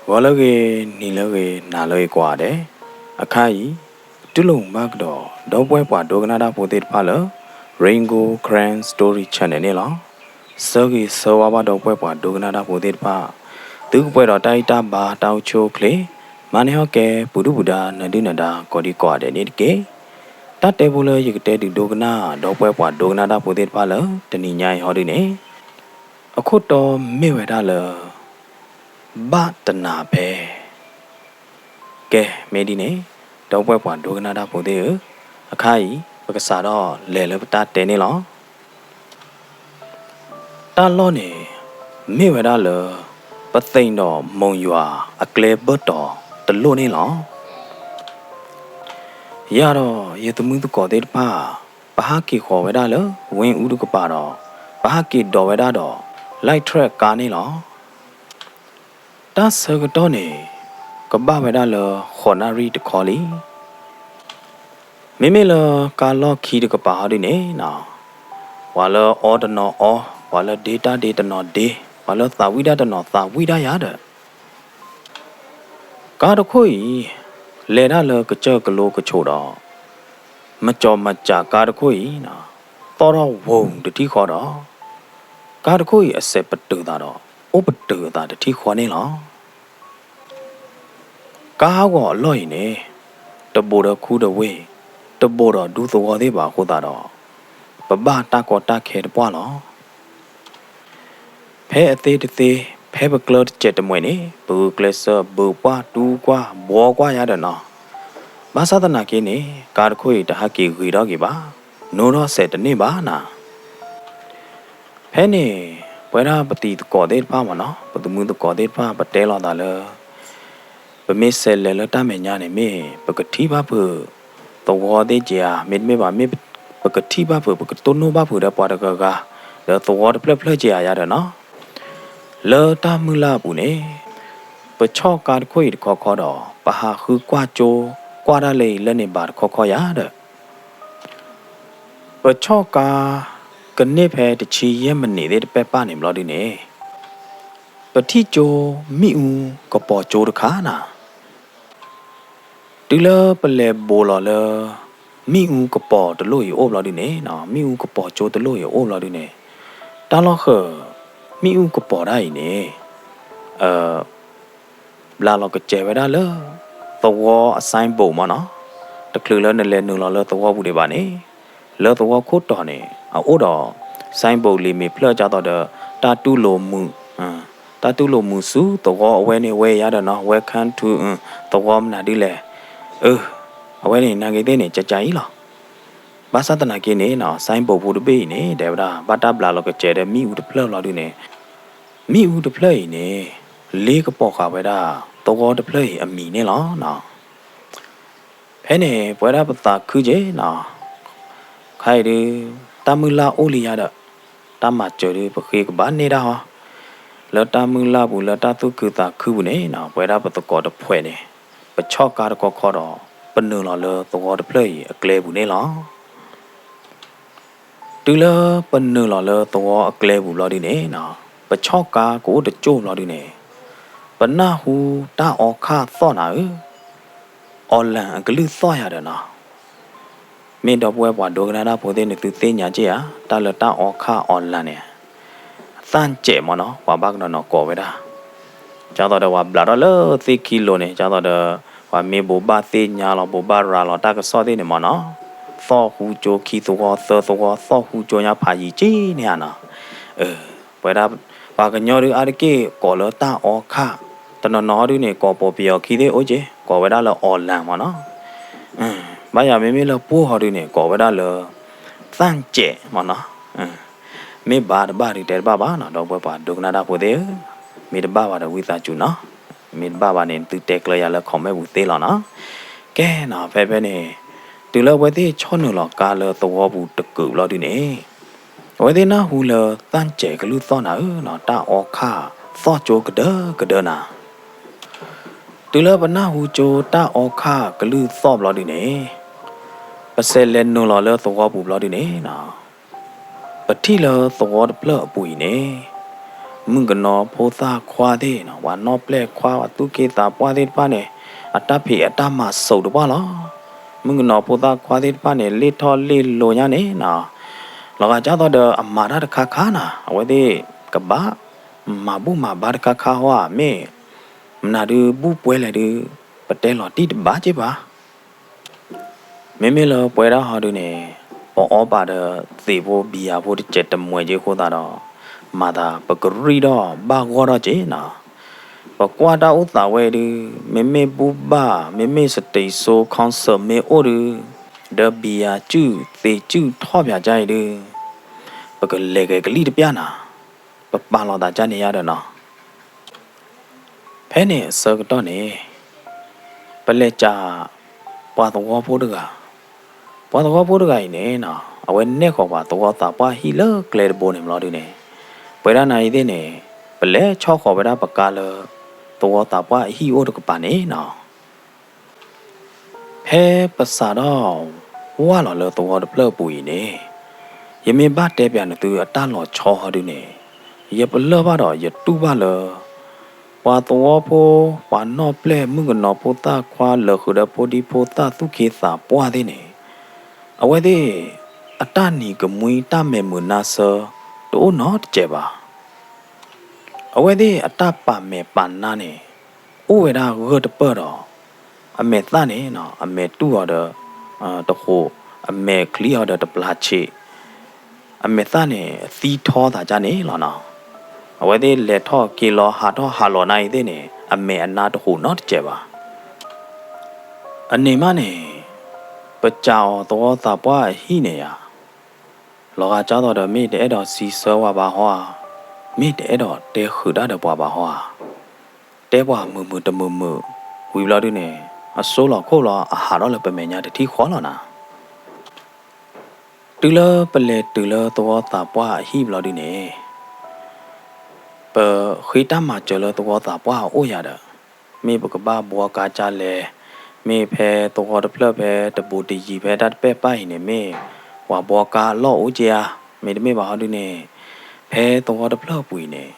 ဂီၤလၢအဂ့ၤ, နံၤလၢအဂ့ၤ, နၤလၢအဂ့ၤကိးဂၤဒဲး, အခါအံၤ ပတူၢ်လိာ်မုာ်ဘၣ်ကဒီး ဒီပုၢ်ဝဲၢ်ပှၤဒိကနၣ်တၢ်ဖိသ့ၣ်တဖၣ်လၢ Rain Gold Karen Story Channel န့ၣ်လီၤ. ဆၢဂ့ၤဆၢဝါဘၣ်ဒီပုၢ်ဝဲၢ်ပှၤဒိကနၣ်တၢ်ဖိသ့ၣ်တဖၣ်, သုကပှဲၤဒီးတၢ်အံၣ်တၢ်ဘါတၢ်အိၣ်ဆူၣ်အိၣ်ချ့, မၤန့ၢ်ဟီၣ်ကဲ ပှၤဒုၣ်ပှၤဒါ နဒုၣ်နဒါ ကိးဒံကိးဂၤဒဲးန့ၣ်တက့ၢ်. တၢ်တဲဖိလၢယကတဲဒုးဒိကနၣ် ဒီပုၢ်ဝဲၢ်ပှၤဒိကနၣ်တၢ်ဖိသ့ၣ်တဖၣ်လၢ တနံၤညါအံၤဟီဒုန့ၣ် အခိၣ်တီမ့ၢ်ဝဲဒၣ်လၢ ဘၣ်တနၤဖဲ ကဲ မ့ၢ်ဒ်န့ၣ် ဒီပုၢ်ဝဲၢ်ပှၤဒိကနၣ်တၢ်ဖိသ့ၣ်ဧၢ, အခါအံၤ ပကစးထီၣ်လဲၤလၢပတၢ်တဲန့ၣ်လီၤ. တၢ်လီၢ်န့ၣ် မ့ၢ်ဝဲဒၣ်လၢ ပသ့ၣ်ဒီးမိၢ်ယွၤအကျဲဘၢၣ်တီၤတလိၣ်န့ၣ်လီၤ. ယၤဒီးယသမုၢ်သကိးသ့ၣ်တဖၣ် ပဟးက့ၤဃီၤဝဲဒၣ်လၢ ဝ့ၢ်အူတကပၤဒီး ပဟးက့ၤဒိးဝဲဒၣ်ဒီး လၢၣ်ထရဲၣ်ကါန့ၣ်လီၤ. တၢ်ဆၢကတီၢ်န့ၣ် ကဘၣ်ဝဲဒၣ်လၢ ဃိးနၣ်ရံၣ်တခီလံ. မ့မ့ၢ်လၢကါလီၢ်ခံတကပၤဟီဒုန့ၣ်နီၤ, ပှၤလၢအီတနီၤအီ, ပှၤလၢဒ့တၢ်ဒ့တနီၤဒ့, ပှၤလၢသးဝံၣ်တၢ်တနီၤသးဝံၣ်တၢ်ယၤဒီး ကါတခိၣ်အံၤ လဲၤတၢ်လၢကစၢၢ်ကလိကဆိးဒီး မကၠီၤမကၠးကါတခိၣ်အံၤ သီၣ်ထီၣ်ဝူၤတထံၣ်ဃီဒီး ကါတခိၣ်အံၤအစဲးပတုာ်သးဒီး အိၣ်ပတုာ်အသးတထံၣ်ဃီန့ၣ်လီၤ. ကါဟးဂီၤအလီၢ်အံၤန့ၣ် တဘိးဒီးခူဒီးဝ့ၢ်, တဘိးဒီးဒူသဝီသ့ၣ်ဘၣ်အဃိသတးဒီး ပဘၣ်တၢ်ကီတၢ်ခဲတပှၢ်လီၤ. ဖဲအသ့တသ့, ဖဲပကျၢၤတစဲးတမှဲၤန့ၣ် ပဂုာ်ကျဲးစၢးဘုးကွၢ်တူၢ်ကွၢ်ဘှီကွၢ်ယၤဒီးနီၤ, ဘၣ်ဆၣ်သနာ်က့န့ၣ် ကါတခိၣ်အံၤတဟးက့ၤဂ့ၤထီၣ်က့ၤဘၣ်, နိထီၣ်စဲးတန့ၢ်ဘၣ်နၤ. ဖဲန့ၣ် ပဝဲဒၣ်ပတံၤသကိးသ့ၣ်တဖၣ်မ့ၢ်နီၤ, ပသမုၢ်သကိးသ့ၣ်တဖၣ် ပတဲလိာ်သးလၢ ပမ့ၢ်ဆဲးလဲၤလၢတၢ်မဲာ်ညါန့ၣ် မ့ၢ်ပကထံၣ်ဘၣ်ဖုးသဝီသ့ၣ်က့ၤဧါ, မ့တမ့ၢ်ဘၣ် မ့ၢ်ပကထံၣ်ဘၣ်ဖုး ပကတိၢ်နီၣ်ဘၣ်ဖုးဒီးပှၤတဂၤဂၤ ဒီးသဝီတဖျၢၣ်ဖျၢၣ်က့ၤဧါယၤဒီးနီၤ. လၢတၢ်မုၢ်လၢ်အပူၤန့ၣ် ပဆီၣ်ကါတခိၣ်အံၤတခီခီဒီး ပဟးဃုကွၢ်ကၠိ ကွၢ်တၢ်လၢအံၤလၢန့ၣ်ဘၣ်တခီခီယၤဒီး ပဆီၣ်ကါ ကန့ၢ်ဖဲတဆံယဲၢ်မံးနံးသ့ၣ်တပဲၢ်ပၢ်န့ၣ်ဘျီဒုန့ၣ် ပထံၣ်ကၠိ မ့ၣ်အူကပီၤကၠိတခါနၤ. တုၤလၢပလဲၤဘိးလီၤလၢ မ့ၣ်အူကပီၤတလိၣ်အံၤအိၣ်ဘျီဒုန့ၣ်, မ့ၣ်အူကပီၤကၠိတလိၣ်အံၤအိၣ်ဘျီဒုန့ၣ်, တၢ်လီၢ်ဃၢၤ မ့ၣ်အူကပီၤတၢ်အံၤန့ၣ် ဘျးလီၤကစဲးဝဲဒၣ်လၢ သဝီအ signboard မ့ၢ်နီၤ, တချုးလၢနလဲၤနုာ်လီၤလၢသဝီပူၤဒံးဘၣ်န့ၣ်, လၢသဝီခိၣ်တီၤန့ၣ် အအိၣ်ဒီး signboard လံာ်မ့ၢ်ဖျၢၣ် ဒ်သိးဒီး တၢ်တူၢ်လိာ်မုာ်, တၢ်တူၢ်လိာ်မုာ်ဆူသဝီအဝဲန့ၣ်ဝဲယၤဒီးနီၤ, welcome to သဝီမနုၤဒ်လဲၣ်, အဝဲန့ၣ်နာ်က့ၤသ့ၣ်န့ၣ် ကကါအံၤလီၤ. ဘၣ်ဆၣ်သနာ်က့န့ၣ်နီၤ signboard ဖိတဘ့ၣ်အံၤန့ၣ် တဲဝဲဒၣ် ဘၣ်တၢ်ဘျးလီၤကစဲးဒီးမ့ၣ်အူတဖျၢၣ်လီၤဒုန့ၣ်, မ့ၣ်အူတဖျၢၣ်အံၤန့ၣ် လ့ကပီၤဃာ်ဝဲဒၣ် သဝီတဖျၢၣ်အံၤအမံၤန့ၣ်လီၤနီၤ. ဖဲန့ၣ် ပဝဲဒၣ်ပသးခုက့ၤနီၤ, ခါအံၤဒုး တၢ်မုၢ်လၢ်အိၣ်လံယၤဒီး တၢ်မၤစၢၤဒုး ပဃ့ကဘၣ်န့ၢ်တၢ်ဟီ, လၢတၢ်မုၢ်လၢ်ပူၤ လၢတၢ်သူၣ်ခုသးခုပူၤန့ၣ်နီၤ, ပဝဲဒၣ်ပသကိးတဖှဲးန့ၣ် ပဆီၣ်ကါတခီခီဒီး ပနုာ်လီၤလၢသဝီတဖျၢၣ်အံၤအကျဲပူၤန့ၣ်လီၤ. တုၤလၢပနုာ်လီၤလၢသဝီအကျဲပူၤဘျီဒုန့ၣ်နီၤ, ပဆီၣ်ကါကအိၣ်တကၠိၢ်ဘျီဒုန့ၣ်, ပနၢ်ဟူတၢ်အီခၣ်သီၣ်နၤဧၢ, အီၣ်လၣ်အကလုၢ်သီၣ်ယၤဒီးနီၤ. မ့ၢ်ဒီပုၢ်ဝဲၢ်ပှၤဒိကနၣ်တၢ်ဖိသ့ၣ်န့ၣ် သုသ့ၣ်ညါက့ၤဧါ, တၢ်လၢတၢ်အီခၣ်အီၣ်လၣ်န့ၣ်, သၣ်စဲးမ့ၢ်နီၤ, ပှၤဘၣ်ကနီၤနီၤကိးဝဲဒၣ် ဒ်သိးဒီးပှၤဘျးထီၣ်လၢသ့ၣ်ခံလိၤန့ၣ်, ဒ်သိးဒီး ပှၤမ့ၢ်ဘိးဘၣ်သ့ၣ်ညါလီၤ ဘိးဘၣ်ရၤလီၤတၢ်ကစီၣ်သ့ၣ်န့ၣ်မ့ၢ်နီၤ, သီၣ်ဟူကၠိခံသဝီသၢသဝီ သီၣ်ဟူကၠိညါဖးယံၤက့ၤန့ၣ်ဧါနီၤ. ပဝဲဒၣ် ပှၤကညီဒုးအါတက့ၢ်ကိးလၢတၢ်အီခၣ်, တနီၤနီၤဒုးန့ၣ် ကိးပိာ်ပယီၤခံသ့ၣ်အိၣ်က့ၤ ကိးဝဲဒၣ်လၢအီၣ်လၣ်မ့ၢ်နီၤ. ဘၣ်ယၤမ့မ့ၢ်လၢပှိၢ်ဟီဒုးန့ၣ် ကိးဝဲဒၣ်လၢ သၣ်စဲးမ့ၢ်နီၤ. မ့ၢ်ဘၣ်တဘၣ်ဒုးတဲတဘၣ်ဘၣ်နီၤ ဒီပုၢ်ဝဲၢ်ပှၤဒိကနၣ်တၢ်ဖိသ့ၣ်ဧၢ, မ့ၢ်တဘၣ်ဘၣ်ဒီးဝံသးစူၤနီၤ, မ့ၢ်တဘၣ်ဘၣ်န့ၣ် သုတဲကျၢၤယၤလၢ comment ပူၤသ့လီၤနီၤ. ကဲနီၤ ဖဲဖဲန့ၣ် တုၤလၢအဝဲသ့ၣ်ဆီၣ်နုာ်လီၤကါလၢသဝီပူၤတကုာ်ဘျီဒုးန့ၣ်, အဝဲသ့ၣ်နၢ်ဟူလၢသၣ်စဲးကလုၢ်သီၣ်နၤဧၢနီၤ, တၢ်အီခၣ်သီၣ်ကၠိကဒၢကဒၢနၤ. တုၤလၢပနၢ်ဟူကၠိတၢ်အီခၣ်ကလုၢ်သီၣ်ဘျီဒုးန့ၣ်, ပစဲးလဲၤနုာ်လီၤလၢသဝီပူၤဘျီဒုးန့ၣ်နီၤ, ပထံၣ်လၢသဝီတဖျၢၣ်အပူၤအံၤန့ၣ်, မုၣ်ကနီၤဖိသၣ်ခွါသ့ၣ်နီၤ, ပှၤနီၣ်ပျဲၢ်ခွါ ပှၤသူၣ်က့သးပှၢ်သ့ၣ်တဖၣ်န့ၣ် အတၢ်ဖံးအတၢ်မၤစိးတပှၢ်လီၤ. မုၣ်ကနီၤဖိသၣ်ခွါသ့ၣ်တဖၣ်န့ၣ် လ့ၣ်ထီၣ်လ့ၣ်လိၤညါန့ၣ်နီၤ, လီၤဂာ်ကၢ်သိးဒီးအမၤတၢ်တခါခါနီၤ, အဝဲသ့ၣ်ကဘၣ်မၤဘူၣ်မၤဘါတခါခါဟီဧါ, မ့ၢ်မနုၤဒုး ဘူၣ်ပှဲၤလဲၣ်ဒုး ပတဲလီၤတံၢ်တဘၣ်က့ဘၣ်. မ့မ့ၢ်လၢပဝဲဒၣ်ဟီဒုန့ၣ် ပအီပာ်ဒီးသံးဖိဘံယၤဖိတစဲးတမှဲးက့အဃိသတးဒီး မၤသးပကရံၣ်ထီၣ်ဘၣ်ဂီၢ်ထီၣ်က့နီၤ. ပကွၢ်တၢ်အိၣ်သးဝဲဒုး မ့မ့ၢ်ဘူၣ်ဘၣ် မ့မ့ၢ် stage show concert မ့ၢ်အိၣ်ဒုး ဒီးဘံယၤစုၣ်သံးစုၣ်ထီၣ်ပၠးကါအံၤဒုး ပကလဲၤဂဲၤကလံၣ်တပျၢ်နီၤ, ပပာ်လီၤသးကါန့ၣ်ယါဒီးနီၤ. ဖဲန့ၣ်အဆၢကတီၢ်န့ၣ် ပလဲၤစံးပှၤသဝီဖိတဂၤ, ပှၤသဝီဖိတဂၤအံၤန့ၣ်နီၤ အဝဲနဲၣ်ဃီၤပှၤသဝီသးပှၢ်ဟံၣ်လၢကျဲတဘိန့ၣ်ဘျီဒုန့ၣ်, ပဝဲဒၣ်နၤအံၤသ့ၣ်န့ၣ် ပလဲၤဆီၣ်ဃီၤဝဲဒၣ်ပကါလၢ သဝီသးပှၢ်အဟံၣ်အိၣ်တကပၤန့ၣ်နီၤ. ဖဲပစးထီၣ်ဝၢ်လီၤလၢသဝီတဖျၢၣ်အပူၤအံၤန့ၣ်, ယမ့ၢ်ဘၣ်တဲပၠးနသုအတၢ်လီၤဆီဟီဒုန့ၣ်, ယပလၢၢ်ဘၣ်ဒီးယတူၢ်ဘၣ်လၢ ပှၤသဝီဖိ ပှၤနီၣ်ပျဲၢ်မုၣ်ကနီၤဖိသၣ်ခွါလၢာ်ဃုာ်ဒီးဖိဒံဖိသၣ်သူၣ်က့သးပှၢ်သ့ၣ်န့ၣ်, အဝဲသ့ၣ်အတၢ်နံၤကမှံတၢ်မဲာ်မုာ်နါဆၢ တအိၣ်နီတစဲးဘၣ်. အဝဲသ့ၣ်အတၢ်ပာ်မဲာ်ပာ်နါန့ၣ် အိၣ်ဝဲဒၣ်ဂၢၢ်တပၢၢ်ဒီး အမဲာ်သၣ်န့ၣ်နီၤ အမဲာ်တူၢ်အီၤဒီး တဃိး, အမဲာ်ချံအီၤဒီးတပျၢ်ဆံး, အမဲာ်သၣ်န့ၣ် အသံထီသးကါန့ၣ်လီၤနီၤ. အဝဲသ့ၣ်လဲၤထီၣ်က့ၤလီၤဟးထီၣ်ဟးလီၤနၤအံၤသ့ၣ်န့ၣ် အမဲာ်အနါတဃိးနီတစဲးဘၣ်. အန့ၣ်မးန့ၣ် ပစံးအီၤသဝီသးပှၢ်အဟံၣ်န့ၣ်ယါ လီၤဂာ်ကၢ်သိးဒီးမ့ၢ်တအဲၣ်ဒိးစံးဆၢဝဲဘၣ်ဟီဧါ, မ့ၢ်တအဲၣ်ဒိးတဲဃုာ်တၢ်ဒီးပှၤဘၣ်ဟီဧါ, တဲပှၤမုာ်မုာ်တမုာ်မုာ်, ဝံၤဘျီဒုန့ၣ် အစိလီၤခိၣ်လီၤအဟးထီၣ်လၢပမဲာ်ညါတထံၣ်ဃီလီၤနၤ. တုၤလၢပလဲၤတုၤလၢသဝီသးပှၢ်အဟံၣ်ဘျီဒုန့ၣ် ပဃ့တၢ်မၤစၢၤလၢသဝီသးပှၢ်အအိၣ်ယၤဒီး, မ့ၢ်ပကဘၣ်ဘှီကါကၢ်လဲၣ်, မ့ၢ်ဖဲသဝီတဖျၢၣ်ဖဲတဘူးတယံၤဖဲတၢ်တပဲၢ်ပၢ်အံၤန့ၣ် မ့ၢ်ပှၤဘှီကါအလီၢ်အိၣ်က့ဧါ, မ့တမ့ၢ်ဘၣ်ဟီဒုန့ၣ် ဖဲသဝီတဖျၢၣ်အပူၤအံၤန့ၣ်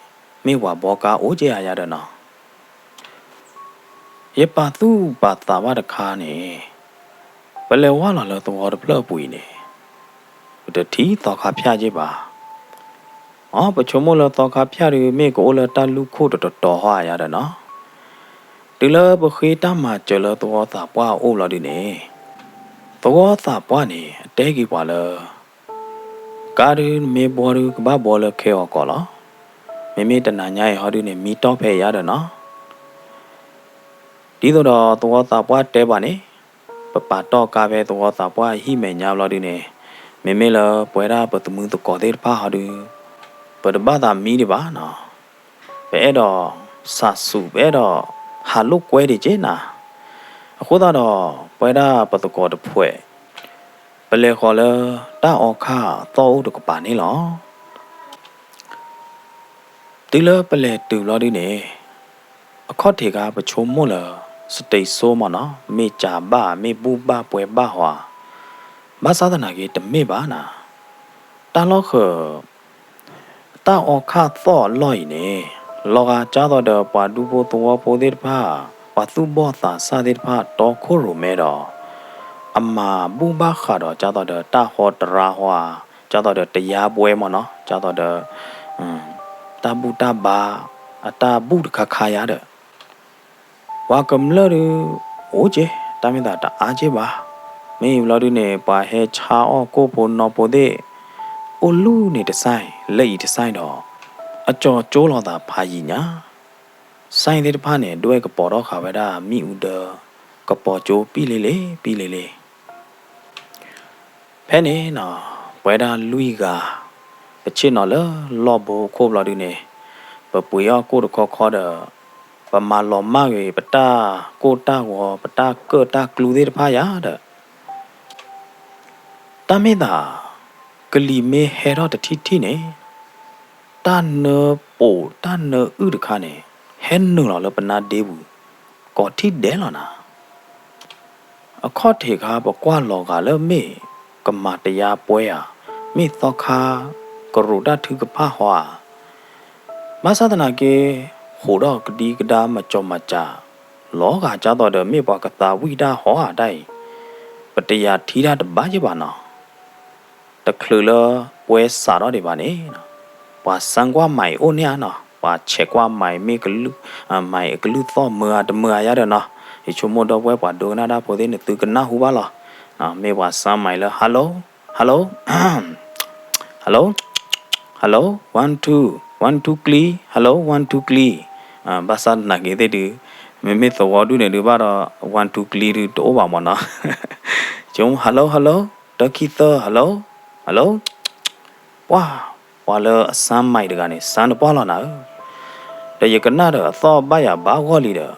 မ့ၢ်ပှၤဘှီကါအိၣ်က့ဧါယါဒီးနီၤ. ယပာ်သူၣ်ပာ်သးဘၣ်တခါန့ၣ် ပလဲၤဝၢ်လီၤလၢသဝီတဖျၢၣ်အပူၤအံၤန့ၣ် ပတထံၣ်သီခါဖၠၣ်က့ဘၣ်. အ ပဆိကမိၣ်လၢသီခါဖၠၣ်ဒု မ့ၢ်ကအိၣ်လၢတၢ်လူၢ်ခိၣ်တတီၤတီၤဟီဧါယါဒီးနီၤ. တုၤလၢပဃ့တၢ်မၤစၢၤလၢသဝီသးပှၢ်အအိၣ်ဘျီဒုန့ၣ် သဝီသးပှၢ်န့ၣ် အတဲက့ၤပှၤလၢ ကါဒုနမ့ၢ်ဘှီဒုကဘၣ်ဘှီလၢခဲအီၤကီးလီၤ. မ့မ့ၢ်တနၤညါအံၤဟီဒုန့ၣ် မံတီၢ်ဖဲအံၤယါဒီးနီၤ. ဒ်သိးဒီးသဝီသးပှၢ်တဲပှၤန့ၣ် ပပာ်တီၢ်ကါဖဲသဝီသးပှၢ်အဟံၣ်မဲာ်ညါဘျီဒုန့ၣ် မ့မ့ၢ်လၢပဝဲဒၣ်ပသမုသကိးသ့ၣ်တဖၣ်ဟီဒု ပတဘၣ်သးမံဒံးဘၣ်နီၤ. ပအဲၣ်ဒိးစးဆူး ပအဲၣ်ဒိးဟးလိာ်ကွဲဒံးက့နၤ. အဃိသတးဒီး ပဝဲဒၣ်ပသကိးတဖု ပလဲၤဃီၤလၢတၢ်အီခၣ်သီၣ်အိၣ်တကပၤန့ၣ်လီၤ. တုၤလၢပလဲၤတုၤဘျီဒုန့ၣ် အခီၣ်ထံးခါပဆိကမိၣ်လၢ စတ့းစိမ့ၢ်နီၤ မ့ၢ်ကးဘၣ် မ့ၢ်ဘူၣ်ဘၣ်ပှဲၤဘၣ်ဟီဧါ. ဘၣ်ဆၣ်သနာ်က့တမ့ၢ်ဘၣ်နၤ. တၢ်လီၢ်ဃုာ် တၢ်အီခၣ်သီၣ်အလီၢ်အံၤန့ၣ် လီၤဂာ်ကၢ်သိးဒီးပှၤဒူဖိသဝီဖိသ့ၣ်တဖၣ် ပှၤသူၣ်ဘီၣ်သးစၢ်သ့ၣ်တဖၣ် တီခိၣ်ရိၣ်မဲဒီး အမၤဘူၣ်ဘၣ်ဃးဒီးကၢ်သိးဒီးတၢ်ဟီတရါဟီဧါ, ကၢ်သိးဒီးတယါဘှဲမ့ၢ်နီၤ, ကၢ်သိးဒီး တၢ်ဘူၣ်တၢ်ဘါ အတၢ်ဘူၣ်တခါခါယါဒီး ပှၤကမျၢၢ်ဒု အိၣ်က့ တၢ်မ့ၢ်သးတအါက့ဘၣ်. မ့ၢ်အံၤဘျီဒုန့ၣ် ပှၤဟဲဆါအီၣ်ကိၣ်ဖိနီၢ်ဖိသ့ၣ် အိၣ်လူၢ်န့ၣ်တစဲး လၢအံၤတစဲးဒီး အကၠီၤကၠိလိာ်သးဖးယံာ်ညါ. စဲးသ့ၣ်တဖၣ်န့ၣ် ဒွဲၣ်ကပီၤထီၣ်ဃာ်ဝဲဒၣ်မ့ၣ်အူဒၢ ကပီၤကၠိပံလ့လ့ ပံလ့လ့ ဖဲန့ၣ်နီၤ ပဝဲဒၣ်လွံၢ်ဂၤ ပဆ့ၣ်နီၤလၢလီၢ်ဘိခိၣ်ဘျီဒုန့ၣ် ပပှ့ၤအီၣ်ကိၣ်တခီခီဒီး ပမၤလီၤမၢ်ဂ့ၤ ပတၢ်ကိၢ်တၢ်ဂီၤ ပတၢ်ကၢၣ်တၢ်ကျူသ့ၣ်တဖၣ်ယါဒီး တၢ်မ့ၢ်သး ကလံၤမ့ၢ်ဟဲထီၣ်တထံၣ်ထံၣ်န့ၣ် တၢ်နၢပိာ်တၢ်နၢအုၣ်တခါန့ၣ် ဟဲနုာ်လီၤလၢပနါဒ့ပူၤ ကိးထံၣ်ဒဲးလီၤနၤ. အခီၣ်ထံးခါပကွၢ်လီၤဂာ်လၢမ့ၢ်ကမၤတယါပှဲဧါ, မ့ၢ်သီခါကရူးတၢ်ထုကဖၣ်ဟီဧါ, ဘၣ်ဆၣ်သနာ်က့ ဟူးထီၣ်ကဒံကဒါမၤကၠီမၤစး လီၤဂာ်ကၢ်သိးဒီး မ့ၢ်ပှၤကသးဝံၣ်တၢ်ဟီဧါတၢ်အံၤ, ပတယၤထံတၢ်တဘၣ်ယဲၢ်ဘၣ်နီၤ. တချုးလၢပှဲၤစးထီၣ်ဒံးဘၣ်န့ၣ်, ပှၤစၢကွၢ်မၤအိၣ်န့ၢ်ဧါနီၤ, ပှၤဆဲးကွၢ်မၤမ့ၢ်ကလုၢ်, မၤအကလုၢ်သီၣ်မုာ်ဧါတမုာ်ဧါယါဒီးနီၤ, ယဆိကမိၣ်ဒီပုၢ်ဝဲၢ်ပှၤဒိကနၣ်တၢ်ဖိသ့ၣ်န့ၣ် သုကနၢ်ဟူဘၣ်လီၤ. မ့ၢ်ပှၤစၢမၤလၢ hello, hello, hello, hello, one two, one two three, hello, one two three, ဘၣ်ဆၣ်သနာ်က့သ့ၣ်ဒုး, မ့မ့ၢ်သဝီဒူၣ်န့ၣ်ဒုးဘၣ်ဒီး one two three ဒုးတအိၣ်ဘၣ်မၢ်နီၤ. ဆိကမိၣ် hello, hello, တၢခံသၢ hello, hello, ပှၤ, ပှၤလၢအစၢမၤတဂၤန့ၣ် စၢနပှၢ်လီၤနၤဧၢ, ဒီးယကနၣ်ဒီးအသီၣ်ဘၣ်ယၤဘၣ်ဂီၢ်လံဒီး,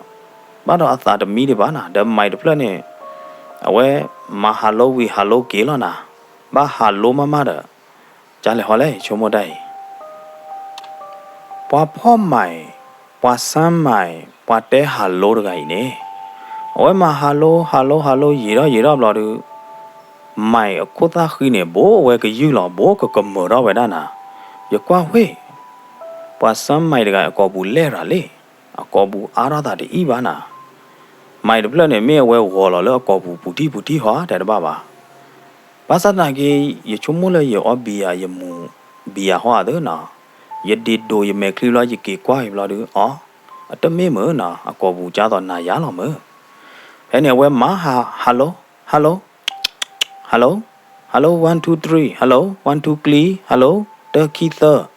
ဘၣ်ဒီးအသးတမံဒံးဘၣ်နၤ, ဒီးမၤတဖျၢၣ်န့ၣ်, အဝဲမၤ hello ဝံၤ hello က့ၤလီၤနၤ, ဘၣ် hello မးမးဒီး, ကလဲၤဟီလဲၣ် ယဆိကမိၣ်တၢ်အံၤ ပှၤဖီၣ်မၤ, ပှၤစၢမၤ, ပှၤတဲ hello တဂၤအံၤန့ၣ်, အဝဲမၤ hello hello hello ယံာ်ထီၣ်ယံာ်ထီၣ်ဘျီဒုး, မၤအခိၣ်သၣ်ဃံန့ၣ် ဘိးအဝဲကယုၢ်လီၤ ဘိးကကမၢၢ်ထီၣ်ဝဲဒၣ်နၤ, ယကွၢ်ဝဲ, ပှၤစၢမၤတဂၤအကိာ်ပူၤလဲၢ်ရၤလံ, အကိာ်ပူၤအါထီၣ်သးတအံၣ်ဘၣ်နၤ, မၤတဖျၢၣ်န့ၣ် မ့ၢ်အဝဲဂီၤလီၤလၢအကိာ်ပူၤ ပူၤထံၣ်ပူၤထံၣ်ဟီတဲတဘၣ်ဘၣ်. ဘၣ်ဆၣ်သနာ်က့ ယဆိကမိၣ်လၢယအီဘံယၤ ယမူဘံယၤဟီဧါသ့နီၤ, ယဒ့ဒိးယမဲာ်ချံဘျီ ယက့ၤကွၢ်က့ၤဘျီဒုး အီ, အတမ့ၢ်မုာ်နီၤ, အကိာ်ပူၤကၢ်သိးနၤယါလီၤမုာ်. ဖဲန့ၣ်အဝဲမၤ hello, hello, hello, hello, one two three, hello, one two three, hello, တၢခံသၢ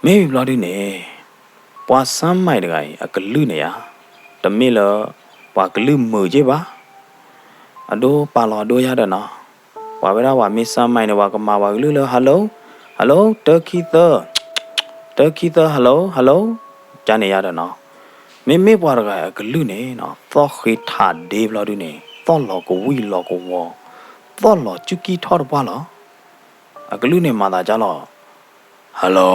မ့ၢ်ဝံၤဘျီဒုန့ၣ်, ပှၤစၢမၤတဂၤအံၤ အကလုၢ်န့ၣ်ဧါ, တမ့ၢ်လၢ ပှၤကလုၢ်မုာ်က့ဘၣ်. အဒိပာ်လီၤဒိယါဒီးနီၤ, ပှၤဝဲဒၣ်ပှၤမ့ၢ်စၢမၤန့ၣ် ပှၤကမၤပှၤကလုၢ်လၢ hello, hello, တၢခံသၢ, တၢခံသၢ hello, hello, ကန့ၣ်ယါဒီးနီၤ, မ့မ့ၢ်ပှၤတဂၤအကလုၢ်န့ၣ်နီၤ သီၣ်ဃ့ထးဒ့ဘျီဒုန့ၣ် သီၣ်လီၤကဝံၣ်လီၤကဝီၤ, သီၣ်လီၤစုၢ်ကံၢ်ထီၣ်တပှၢ်လီၤ. အကလုၢ်န့ၣ်မၤသးဒ်လီၤ, hello,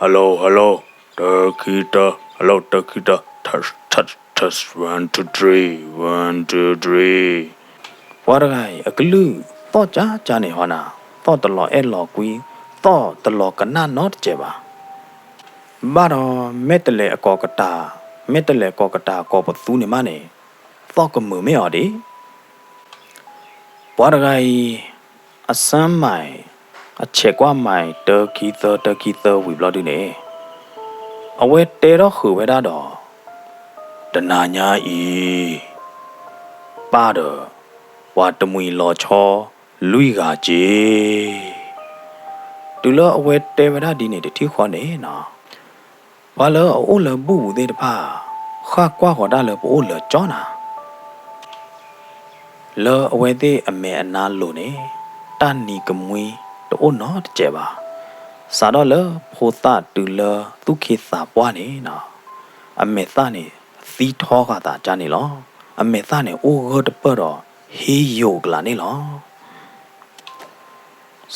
hello, hello, တၢခံတၢ, hello, တၢခံတၢ, test, test, test, one, two, three, one, two, three. ပှၤတဂၤအံၤ အကလုၢ်သီၣ်ကၢ်ကၢ်န့ၣ်ဟီနၤ, သီၣ်တလီၤအဲၣ်လီၤကွံ, သီၣ်တလီၤကနၣ်နီတစဲးဘၣ်. ဘၣ်ဒီးမဲာ်တဲးလဲးအကိာ်ကတၢၢ်, မဲာ်တဲးလဲးအကိာ်ကတၢၢ် ကိာ်ပသူန့ၣ်မးန့ၣ်, သီၣ်ကမုာ်မ့ၢ်အီၤဒံး ပှၤတဂၤအံၤ အစၢမၤ, အဆဲးကွၢ်မၤ တၢခံသၢ တၢခံသၢဝံၤဘျီဒုန့ၣ်, အဝဲတဲထီၣ်ဃုာ်ဝဲဒၣ်ဒီး, တနၤညါအံၤ, ပၢ်ဒီး ပှၤတမှံၤလီၤဆီလွံၢ်ဂၤက့. တုၤလၢအဝဲတဲဝဲဒၣ်ဒ်န့ၣ်တထံၣ်ဃီန့ၣ်နီၤ, ပှၤလၢအအိၣ်လၢဘူၣ်ပူၤသ့ၣ်တဖၣ် ဃၣ်ကွၢ်ဃီၤတၢ်လၢပအိၣ်လၢကၠီနၤ လၢအဝဲသ့ၣ်အမဲာ်အနါလိၤန့ၣ်, တၢ်နံၤကမှံတအိၣ်နီတစဲးဘၣ်. စးထီၣ်လၢဖိသၣ်တုၤလၢသူၣ်ခ့သးပှၢ်န့ၣ်နီၤ, အမဲာ်သၣ်န့ၣ်သံထီဃာ်သးကၢ်န့ၣ်လီၤ. အမဲာ်သၣ်န့ၣ်အိၣ်ဂၢၢ်တပၢၢ်ဒီးဟ့ယိာ်ကလာ်န့ၣ်လီၤ.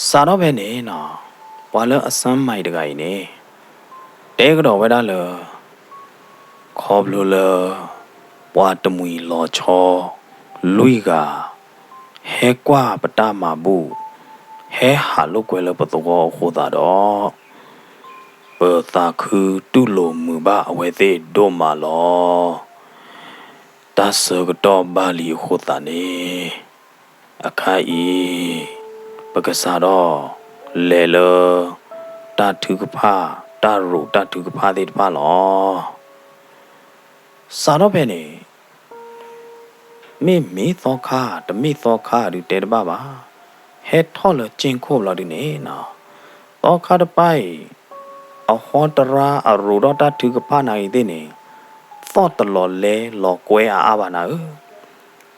စးထီၣ်ဖဲန့ၣ်နီၤ, ပှၤလၢအစၢမၤတဂၤအံၤန့ၣ်, တဲကဒီးဝဲဒၣ်လၢ ခီဖျိလၢ ပှၤတမှံၤလီၤဆီလွံၢ်ဂၤ ဟဲကွၢ်ပတၢ်မၤဘူၣ်, ဟဲဟးလိာ်ကွဲလၢပသဝီအဃိသတးဒီး, ပသးခုတူၢ်လိာ်မုာ်ဘၣ်အဝဲသ့ၣ်ဒိၣ်မးလီၤ. တၢ်ဆၢကတီၢ်ဘၣ်လံအဃိသတးန့ၣ်, အခါအံၤ ပကစးထီၣ်လဲၤလၢ တၢ်ထုကဖၣ်, တၢ်ရိးတၢ်ထုကဖၣ်သ့ၣ်တဖၣ်လီၤ. စးထီၣ်ဖဲန့ၣ် မ့ၢ်မ့ၢ်သီခါ တမ့ၢ်သီခါဒုးတဲတဘၣ်ဘၣ်. ဟဲထီၣ်လၢက့ၢ်ခိၣ်ဘျီဒုန့ၣ်နီၤ, သီခါတပၢ်အံၤ အဟီတရါအရိးထီၣ်တၢ်ထုကဖၣ်နၤဂ့ၤသ့ၣ်န့ၣ်, သီၣ်တလီၤလဲလီၤကွဲအါအါဘၣ်နၤဧၢ.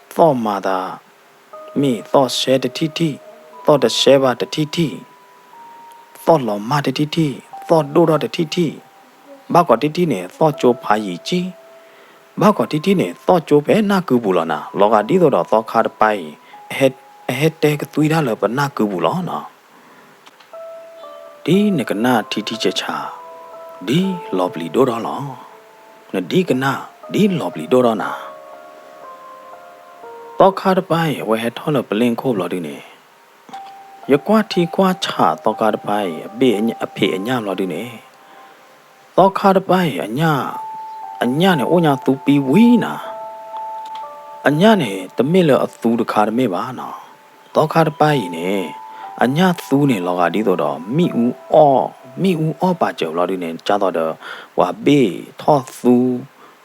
သီၣ်မၤသး မ့ၢ်သီၣ်ရှဲတထံၣ်ထံၣ်, သီၣ်တရှဲဘၣ်တထံၣ်ထံၣ်, သီၣ်လီၤမၢ်တထံၣ်ထံၣ်, သီၣ်ဒိၣ်ထီၣ်တထံၣ်ထံၣ်, ဘၣ်ကီးတထံၣ်န့ၣ် သီၣ်ကၠိဖးယံာ်ကံ, ဘၣ်ကီးတထံၣ်န့ၣ် သီၣ်ကၠိဖဲနၢ်ကုပူၤလီၤနၤ. လီၤဂာ်ဒ်သိးဒီးသီခါတပၢ်အံၤ အဟဲတဲကသွံတၢ်လၢပနၢ်ကုပူၤလီၤနီၤ. ဒ်နကနၣ်ထံထံဆးဆး, ဒ်လီၤပျံၤဒိၣ်ထီၣ်လီၤ. နဒ်ကနၣ် ဒ်လီၤပျံၤဒိၣ်ထီၣ်နၤ. သီခါတပၢ်အံၤ အဝဲဟဲထီၣ်လၢပလ့ၣ်ခိၣ်ဘျီဒုန့ၣ်, ယကွၢ်ထံကွၢ်ဆးသီခါတပၤအံၤ အဘ့ၣ်အဖံးအညၣ်ဘျီဒုန့ၣ်, သီခါတပၤအံၤ အညၣ်, အညၣ်န့ၣ်အိၣ်ညါသူပံဝံၤနၤ, အညၣ်န့ၣ် တမ့ၢ်လၢအသူတခါတမ့ၢ်ဘၣ်နီၤ, သီခါတပၤအံၤန့ၣ် အညၣ်သူန့ၣ် လီၤဂာ်ဒ်သိးဒီး မ့ၣ်အူအီၣ်, မ့ၣ်အူအီၣ်ပာ်စၢၤဘျီဒုန့ၣ် ကၢ်သိးဒီး ပှၤဘ့ၣ်ထီၣ်သူ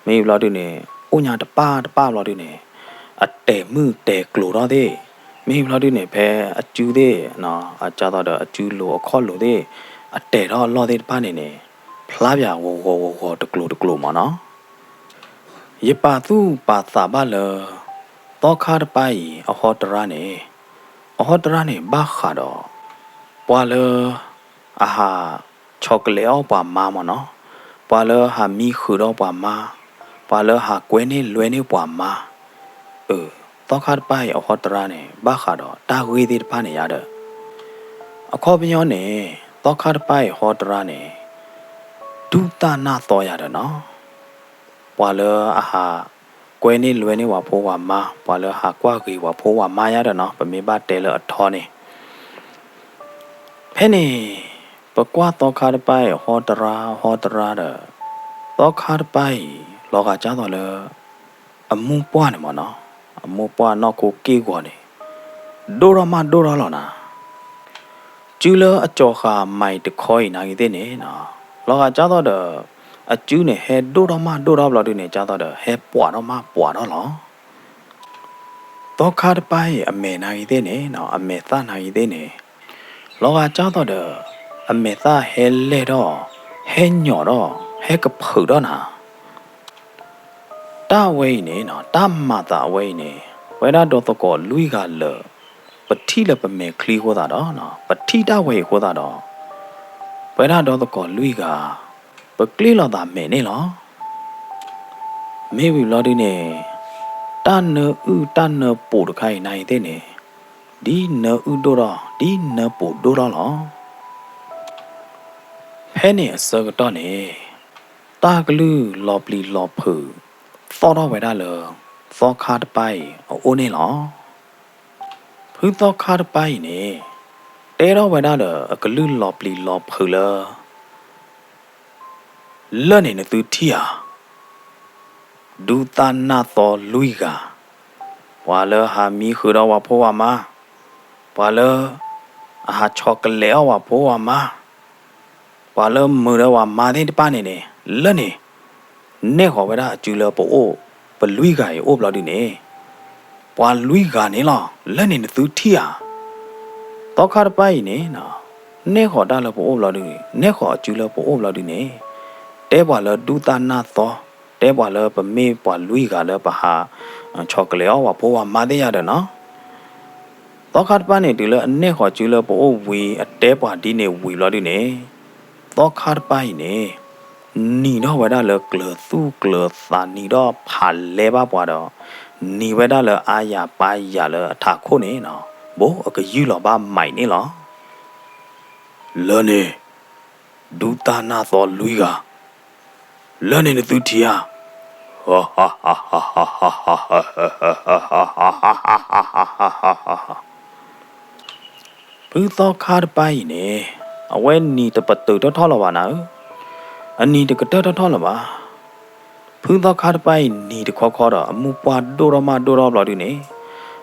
မ့ၢ်ဘျီဒုန့ၣ် အိၣ်ညါတပၣ်တပၣ်ဘျီဒုန့ၣ် အတဲာ်မုၢ်တဲာ်ကျိၤထီၣ်သ့ၣ်, မ့ၢ်ဘျီဒုန့ၣ် ဖဲအစုသ့ၣ်, အကၢ်သိးဒီးအစုလိၤအခီၣ်လိၤသ့ၣ်, အတဲာ်ထီၣ်အလီၢ်သ့ၣ်တဖၣ်န့ၣ်န့ၣ် ဖျါပၠးဂီၤဂီၤဂီၤဂီၤတကျိၤတကျိၤမးနီၤ. ယပာ်သူၣ်ပာ်သးဘၣ်လၢ သီခါတပၤအံၤ အဟီတရါန့ၣ်, အဟီတရါန့ၣ် ဘၣ်ဃးဒီး ပှၤလၢ အဟးဆီၣ်ကလဲာ်အီၣ်ပှၤမါမးနီၤ, ပှၤလၢဟးမံဃုာ်ဒီးပှၤမါ, ပှၤလၢဟးကွဲန့ၢ်လွဲန့ၢ်ပှၤမါ, အၢ သီခါတပၤအံၤအဟီတရါန့ၣ် ဘၣ်ဃးဒီးတၢ်ဂ့ၢ်သ့ၣ်တဖၣ်န့ၣ်ယါဒီး, အခီပညီန့ၣ် သီခါတပၤအံၤအဟီတရါန့ၣ် ဒူသၣ်နၢ်သီယၤဒီးနီၤ, ပှၤလၢအဟး ကွဲန့ၢ်လွဲန့ၢ်ပှၤဖိပှၤမါ, ပှၤလၢဟးကွၢ်ဂ့ၤပှၤဖိပှၤမါယါဒီးနီၤ, ပမ့ၢ်ဘၣ်တဲလၢအထီန့ၣ်, ဖဲန့ၣ် ပကွၢ်သီခါတပၤအံၤအဟီတရါအဟီတရါဒီး, သီခါတပၤအံၤ လီၤဂာ်ကၢ်သိးလၢ အမိၢ်ပှၢ်န့ၣ်မးနီၤ, အမိၢ်ပှၢ်နီၢ်ခိက့ၢ်ဂီၤန့ၣ် ဒိၣ်ထီၣ်မးဒိၣ်ထီၣ်လီၤနၤ. စုလၢအကၠီၤဃာ်မၤအံၤတခီအံၤနာ်ဂ့ၤသ့ၣ်န့ၣ်, လီၤဂာ်ကၢ်သိးဒီး အစုန့ၣ် ဟဲဒိၣ်ထီၣ်မးဒိၣ်ထီၣ်ဘျီဒုန့ၣ် ကၢ်သိးဒီး ဟဲပှၢ်ထီၣ်မးပှၢ်ထီၣ်လီၤ. သီခါတပၤအံၤအမဲာ်နာ်ဂ့ၤသ့ၣ်န့ၣ်, အမဲာ်သၣ်နာ်ဂ့ၤသ့ၣ်န့ၣ်, လီၤဂာ်ကၢ်သိးဒီး အမဲာ်သၣ်ဟဲလဲၢ်ထီၣ်, ဟဲညီၣ်ထီၣ်, ဟဲကဖုးထီၣ်နၤ. တၢ်ဝဲအံၤန့ၣ်, တၢ်မၤသးအဝဲအံၤန့ၣ် ပဝဲဒၣ်ဒီသကိးလွံၢ်ဂၤလၢာ် ပထံၣ်လၢပမဲာ်ချံအဃိသတးဒီး, ပထံၣ်တၢ်ဝဲအံၤအဃိသတးဒီး, ပဝဲဒၣ်ဒီသကိးလွံၢ်ဂၤ ပကျ့လိာ်သးမဲာ်န့ၣ်လီၤ. မ့ၢ်ဝံၤဘျီဒုန့ၣ် တၢ်နၢအုၣ်တၢ်နၢပိာ်တခါအံၤနာ်ဂ့ၤသ့ၣ်န့ၣ်, ဒ်နၢအုၣ်ဒိၣ်ထီၣ် ဒ်နၢပိာ်ဒိၣ်ထီၣ်လီၤ. ဖဲန့ၣ်အဆၢကတီၢ်န့ၣ် တၢ်ကလုၢ်လီၤပျံၤလီၤဖုး သီၣ်ထီၣ်ဝဲဒၣ်လၢ သီခါတပၤအံၤအအိၣ်န့ၣ်လီၤ. ဖုသီခါတပၤအံၤန့ၣ် တဲထီၣ်ဝဲဒၣ်ဒီးအကလုၢ်လီၤပျံၤလီၤဖုးလၢ လၢၢ်န့ၣ်နသုထံၣ်ဧါ, ဒူသၣ်နၢ်သီလွံၢ်ဂၤ, ပှၤလၢဟးမံဃုာ်ဒီးပှၤဖိပှၤမါ, ပှၤလၢ အဟးဆီၣ်ကလဲာ်အီၣ်ပှၤဖိပှၤမါ, ပှၤလၢမုာ်ဒီးပှၤမါသ့ၣ်တဖၣ်န့ၣ်န့ၣ် လၢၢ်န့ၣ် နဲၣ်ဃီၤဝဲဒၣ်အစုလၢပအိၣ် ပလွံၢ်ဂၤအံၤအိၣ်ဘျီဒုန့ၣ်, ပှၤလွံၢ်ဂၤန့ၣ်လီၤ. လၢၢ်န့ၣ်နသုထံၣ်ဧါ. သီခါတပၤအံၤန့ၣ် နဲၣ်ဃီၤတၢ်လၢပအိၣ်ဘျီဒုန့ၣ်, နဲၣ်ဃီၤအစုလၢပအိၣ်ဘျီဒုန့ၣ်, တဲပှၤလၢဒူသၣ်နၢ်သီ, တဲပှၤလၢပမ့ၢ်ပှၤလွံၢ်ဂၤလၢပဟး ဆီၣ်ကလဲာ်အီၣ်ပှၤဖိပှၤမါသ့ၣ်ယါဒီးနီၤ. သီခါတပၤန့ၣ် တုၤလၢအနဲၣ်ဃီၤစုလၢပအိၣ်ဝံၤ အတဲပှၤဒ်န့ၣ်ဝံၤဘျီဒုန့ၣ်, သီခါတပၤအံၤန့ၣ် နံၤထီၣ်ဝဲဒၣ်လၢကျၢၤသူၣ်ကျၢၤသး နံၤထီၣ်ဖးလဲဘၣ်ပှၤဒီး နံၤဝဲဒၣ်လၢအါယၤပါယၤလၢအထးခိၣ်န့ၣ်နီၤ, ဘိးအကယူၢ်လီၤဘၣ်မးအံၤန့ၣ်လီၤ. လၢန့ၣ် ဒူသၣ်နၢ်သီလွံၢ်ဂၤ, လၢန့ၣ်နသုထံၣ်ဧါ. ဖုသီခါတပၤအံၤန့ၣ် အဝဲနံၤတပတုာ်ထီၣ်ထီၣ်လၢၤဘၣ်နၤဧၢ, အနံၤတကတၢၢ်ထီၣ်ထီၣ်လၢၤဘၣ်. ဖုသီခါတပၤအံၤနံၤတခီခီဒီး အမုၢ်ပှၢ်ဒိၣ်ထီၣ်မးဒိၣ်ထီၣ်ဘျီဒုန့ၣ်,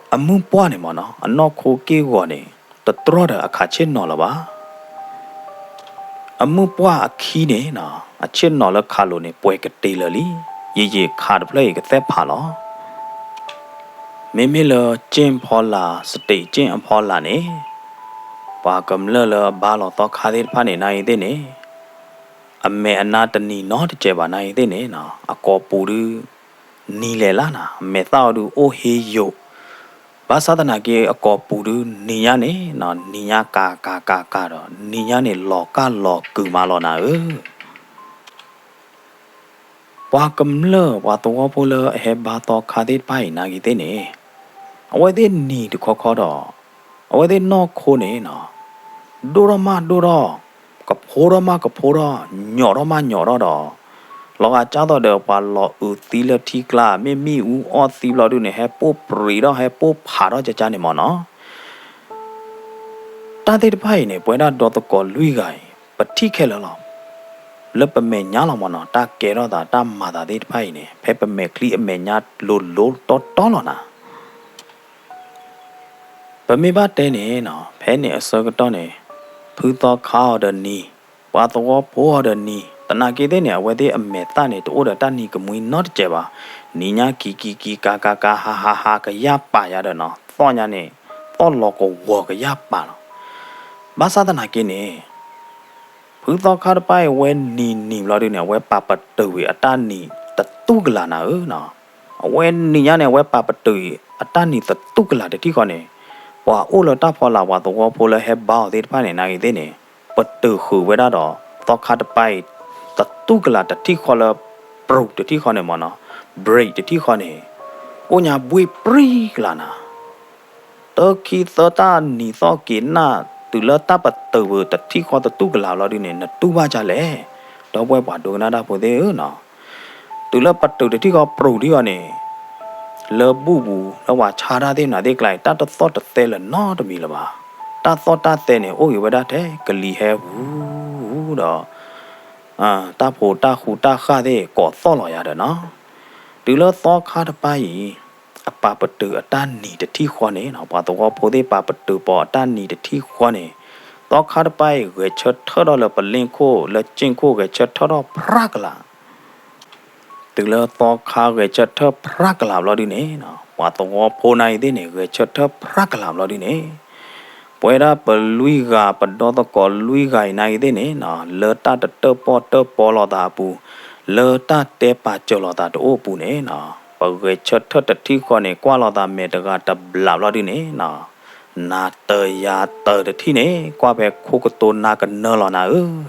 အမုၢ်ပှၢ်န့ၣ်မ့ၢ်နီၤ အနီၢ်ခိက့ၢ်ဂီၤန့ၣ် တတြီၢ်ဒီးအခးဆ့ၣ်နီၤလၢၤဘၣ်. အမုၢ်ပှၢ်အခံန့ၣ်နီၤ အဆ့ၣ်နီၤလၢခးလိာ်န့ၣ် ပှဲၤကတ့ၤလၢာ်လံ, ယံာ်ယံာ်ခးတဖျၢၣ်အံၤကသဲၣ်ဖးလီၤ. မ့မ့ၢ်လၢကၠ့ၣ်အဖီလာ် စတ့းကၠ့ၣ်အဖီလာ်န့ၣ်, ပှၤကမျၢၢ်လၢအဘါလီၤသီခါသ့ၣ်တဖၣ်န့ၣ် နာ်ဂ့ၤသ့ၣ်န့ၣ်, အမဲာ်အနါတနံၤနီတစဲးဘၣ် နာ်ဂ့ၤသ့ၣ်န့ၣ်နီၤ, အကိာ်ပူၤဒု နံၤလဲၤလၢ်နၤ, အမဲာ်သၣ်အီၤဒုအိၣ်ဟ့ယိာ်, ဘၣ်ဆၣ်သနာ်က့ အကိာ်ပူၤဒုနံၤညါန့ၣ်, နံၤညါကၤကၤကၤကၤဒီး နံၤညါန့ၣ်လီၤကၢ်လီၤကုာ်မးလီၤနၤဧၢ. ပှၤကမျၢၢ်ပှၤသဝီဖိလၢအဟဲဘါသီခါသ့ၣ်တဖၣ်အံၤ နာ်ဂ့ၤသ့ၣ်န့ၣ်, အဝဲသ့ၣ်နံၤတခီခီဒီး အဝဲသ့ၣ်နီၢ်ခိန့ၣ်နီၤ, ဒိၣ်ထီၣ်မးဒိၣ်ထီၣ်, ကဖိထီၣ်မးကဖိထီၣ်, ညီၣ်ထီၣ်မးညီၣ်ထီၣ်ဒီး, လီၤဂာ်ကၢ်သိးဒီးပှၤလီၤအုးသံလၢထံကျါ မ့ၢ်မ့ၣ်အူအီၣ်သံဘျီဒုန့ၣ် ဟဲပိၢ်ပြံးထီၣ် ဟဲပိၢ်ဖးထီၣ်ကကန့ၣ်မ့ၢ်နီၤ. တၢ်သ့ၣ်တဖၣ်အံၤန့ၣ် ပဝဲဒၣ်ဒီသကိးလွံၢ်ဂၤအံၤ ပထံၣ်ခဲလၢာ်လီၤ. လၢပမဲာ်ညါလီၤမ့ၢ်နီၤ, တၢ်ကဲထီၣ်သးတၢ်မၤသးသ့ၣ်တဖၣ်အံၤန့ၣ် ဖဲပမဲာ်ချံအမဲာ်ညါလိၤလိၤတီတီလီၤနၤ. ပမ့ၢ်ဘၣ်တဲန့ၣ်နီၤ, ဖဲန့ၣ်အဆၢကတီၢ်န့ၣ် ဖုသီခါအီၤဒီးနံၤ, ပှၤသဝီဖိအီၤဒီးနံၤ, သနာ်က့သ့ၣ်န့ၣ် အဝဲသ့ၣ်အမဲာ်သၣ်န့ၣ် တအိၣ်ဒီးတၢ်နံၤကမှံနီတစဲးဘၣ်. နံၤညါက့ၤက့ၤက့ၤကၤကၤကၤ ဟးဟးဟး ကယၢ်ပာ်ယၤဒီးနီၤ, သီၣ်ညါန့ၣ် သီၣ်လီၤကဝီၤကယၢ်ပာ်လီၤ. ဘၣ်ဆၣ်သနာ်က့န့ၣ် ဖုသီခါတပၣ်အံၤ အဝဲနံၤနံၤဘျီဒုန့ၣ် အဝဲပာ်ပတုာ်ဝံၤအတၢ်နံၤတတူၢ်ကလာ်နၤဧၢနီၤ. အဝဲနံၤညါန့ၣ် အဝဲပာ်ပတုာ်အတၢ်နံၤတတူၢ်ကလာ်တထံၣ်ဃီန့ၣ်, ပှၤအိၣ်လၢတၢ်ဖီလာ် ပှၤသဝီဖိလၢဟဲဘါအီၤသ့ၣ်တဖၣ်န့ၣ် နာ်ဂ့ၤသ့ၣ်န့ၣ် ပတုာ်ဃုာ်ဝဲဒၣ်ဒီး သီခါတပၣ်အံၤ တတူၢ်ကလာ်တထံၣ်ဃီလၢ ပရူးတထံၣ်ဃီန့ၣ်မ့ၢ်နီၤ, break တထံၣ်ဃီန့ၣ် အိၣ်ညါဘှ့ၣ်ပြံကလာ်နၤ. တၢ်ခံသၢတၢ်နံၤသီၣ်က့ၤနၢ် တုၤလၢတၢ်ပတုာ်ဝံၤတထံၣ်ဃီတတူၢ်ကလာ်ဘျီဒုန့ၣ် နတူၢ်ဘၣ်ဒ်လဲၣ်. ဒီပုၢ်ဝဲၢ်ပှၤဒိကနၣ်တၢ်ဖိသ့ၣ်ဧၢနီၤ, တုၤလၢပတုာ်တထံၣ်ဃီ ပရူးတထံၣ်ဃီန့ၣ် လၢဘူၣ်ပူၤ လၢပှၤဆါတၢ်သ့ၣ်မနုၤသ့ၣ်ကျါအံၤ တၢ်တသီၣ်တသဲလၢၤနီတမံၤလၢၤဘၣ်. တၢ်သီၣ်တၢ်သဲန့ၣ် အိၣ်ဂ့ၤဝဲဒၣ်ထဲကလံၤဟဲဟူဒီး တၢ်ဖိတၢ်ဃူတၢ်ဃၢ်သ့ၣ် ကိးသီၣ်လီၤယၤဒီးနီၤ. တုၤလၢသီခါတပၣ်အံၤ အပာ်ပတုာ်အတၢ်နံၤတထံၣ်ဃီန့ၣ်နီၤ, ပှၤသဝီဖိသ့ၣ်ပာ်ပတုာ်ပိာ်အတၢ်နံၤတထံၣ်ဃီန့ၣ်, သီခါတပၣ်အံၤ ဂဲၤဆၢထၢၣ်ထီၣ်လၢပလ့ၣ်ခိၣ် လၢက့ၣ်ခိၣ် ဂဲၤဆၢထၢၣ်ထီၣ်ဖြးကလာ်. တုၤလၢသီခါဂဲၤဆၢထၢၣ်ဖြးကလာ်ဘျီဒုန့ၣ်နီၤ, ပှၤသဝီဖိနာ်ဂ့ၤသ့ၣ်န့ၣ် ဂဲၤဆၢထၢၣ်ဖြးကလာ်ဘျီဒုန့ၣ် ပဝဲဒၣ်ပလွံၢ်ဂၤ ပဒီသကိးလွံၢ်ဂၤအံၤနာ်ဂ့ၤသ့ၣ်န့ၣ်နီၤ, လၢတၢ်တတၢၣ်ပီၣ်တၢၣ်ပီလိာ်သးအပူၤ, လၢတၢ်တဲပာ်စၢၤလိာ်သးတအိၣ်အပူၤန့ၣ်နီၤ, ပဂဲၤဆၢထၢၣ်တထံၣ်ဃီန့ၣ် ကွၢ်လိာ်သးမဲာ်တဂၤတဘျးဘျီဒုန့ၣ်နီၤ, နၤတၢၤယၤတၢၤတထံၣ်န့ၣ် ကွၢ်ဖဲခိၣ်ကတိၤနၤကနၢလီၤနၤဧၢ.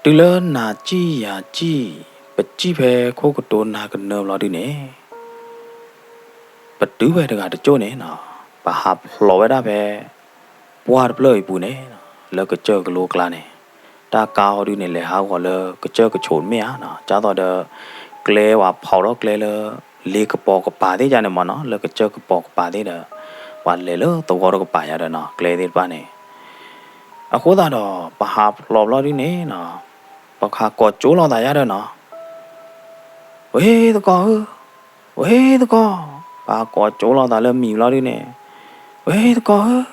တုၤလၢနၤစံၣ်ယၤစံၣ် ပစံၣ်ဖဲခိၣ်ကတိၤနၤကနၢဘျီဒုန့ၣ် ပတုၤဖဲတဂၤတကၠိၣ်န့ၣ်နီၤ, ပဟးဖျိးဝဲဒၣ်ဖဲ ပှၢ်တဖျၢၣ်အံၤပူၤန့ၣ်, လၢကစၢၢ်ကလိကျါန့ၣ်, တၢ်ကါအီၤဒုန့ၣ် လဲၤဟးဂီၤလၢကစၢၢ်ကဆိးတမ့ၢ်ဧါနီၤ, ကၢ်သိးဒီး ကျဲဝဲဖီးထီၣ်ကျဲလၢ လ့ကပီၤကပၤသ့ၣ်ယါန့ၣ်မ့ၢ်နီၤ, လၢကစၢၢ်ကပီၤကပၤသ့ၣ်ဒီး ပှၤလဲၤလၢသဝီတကပၤယါဒီးနီၤ, ကျဲသ့ၣ်တဖၣ်န့ၣ်. အဃိသတးဒီး ပဟးဖျိးဘျီဒုန့ၣ်နီၤ, ပခးကိးကၠိလိာ်သးယါဒီးနီၤ, ဝ့သကိးဧၢ, ဝ့သကိး, ပဟးကိးကၠိလိာ်သးလၢမံၤဘျီဒုန့ၣ်, ဝ့သကိးဧၢ,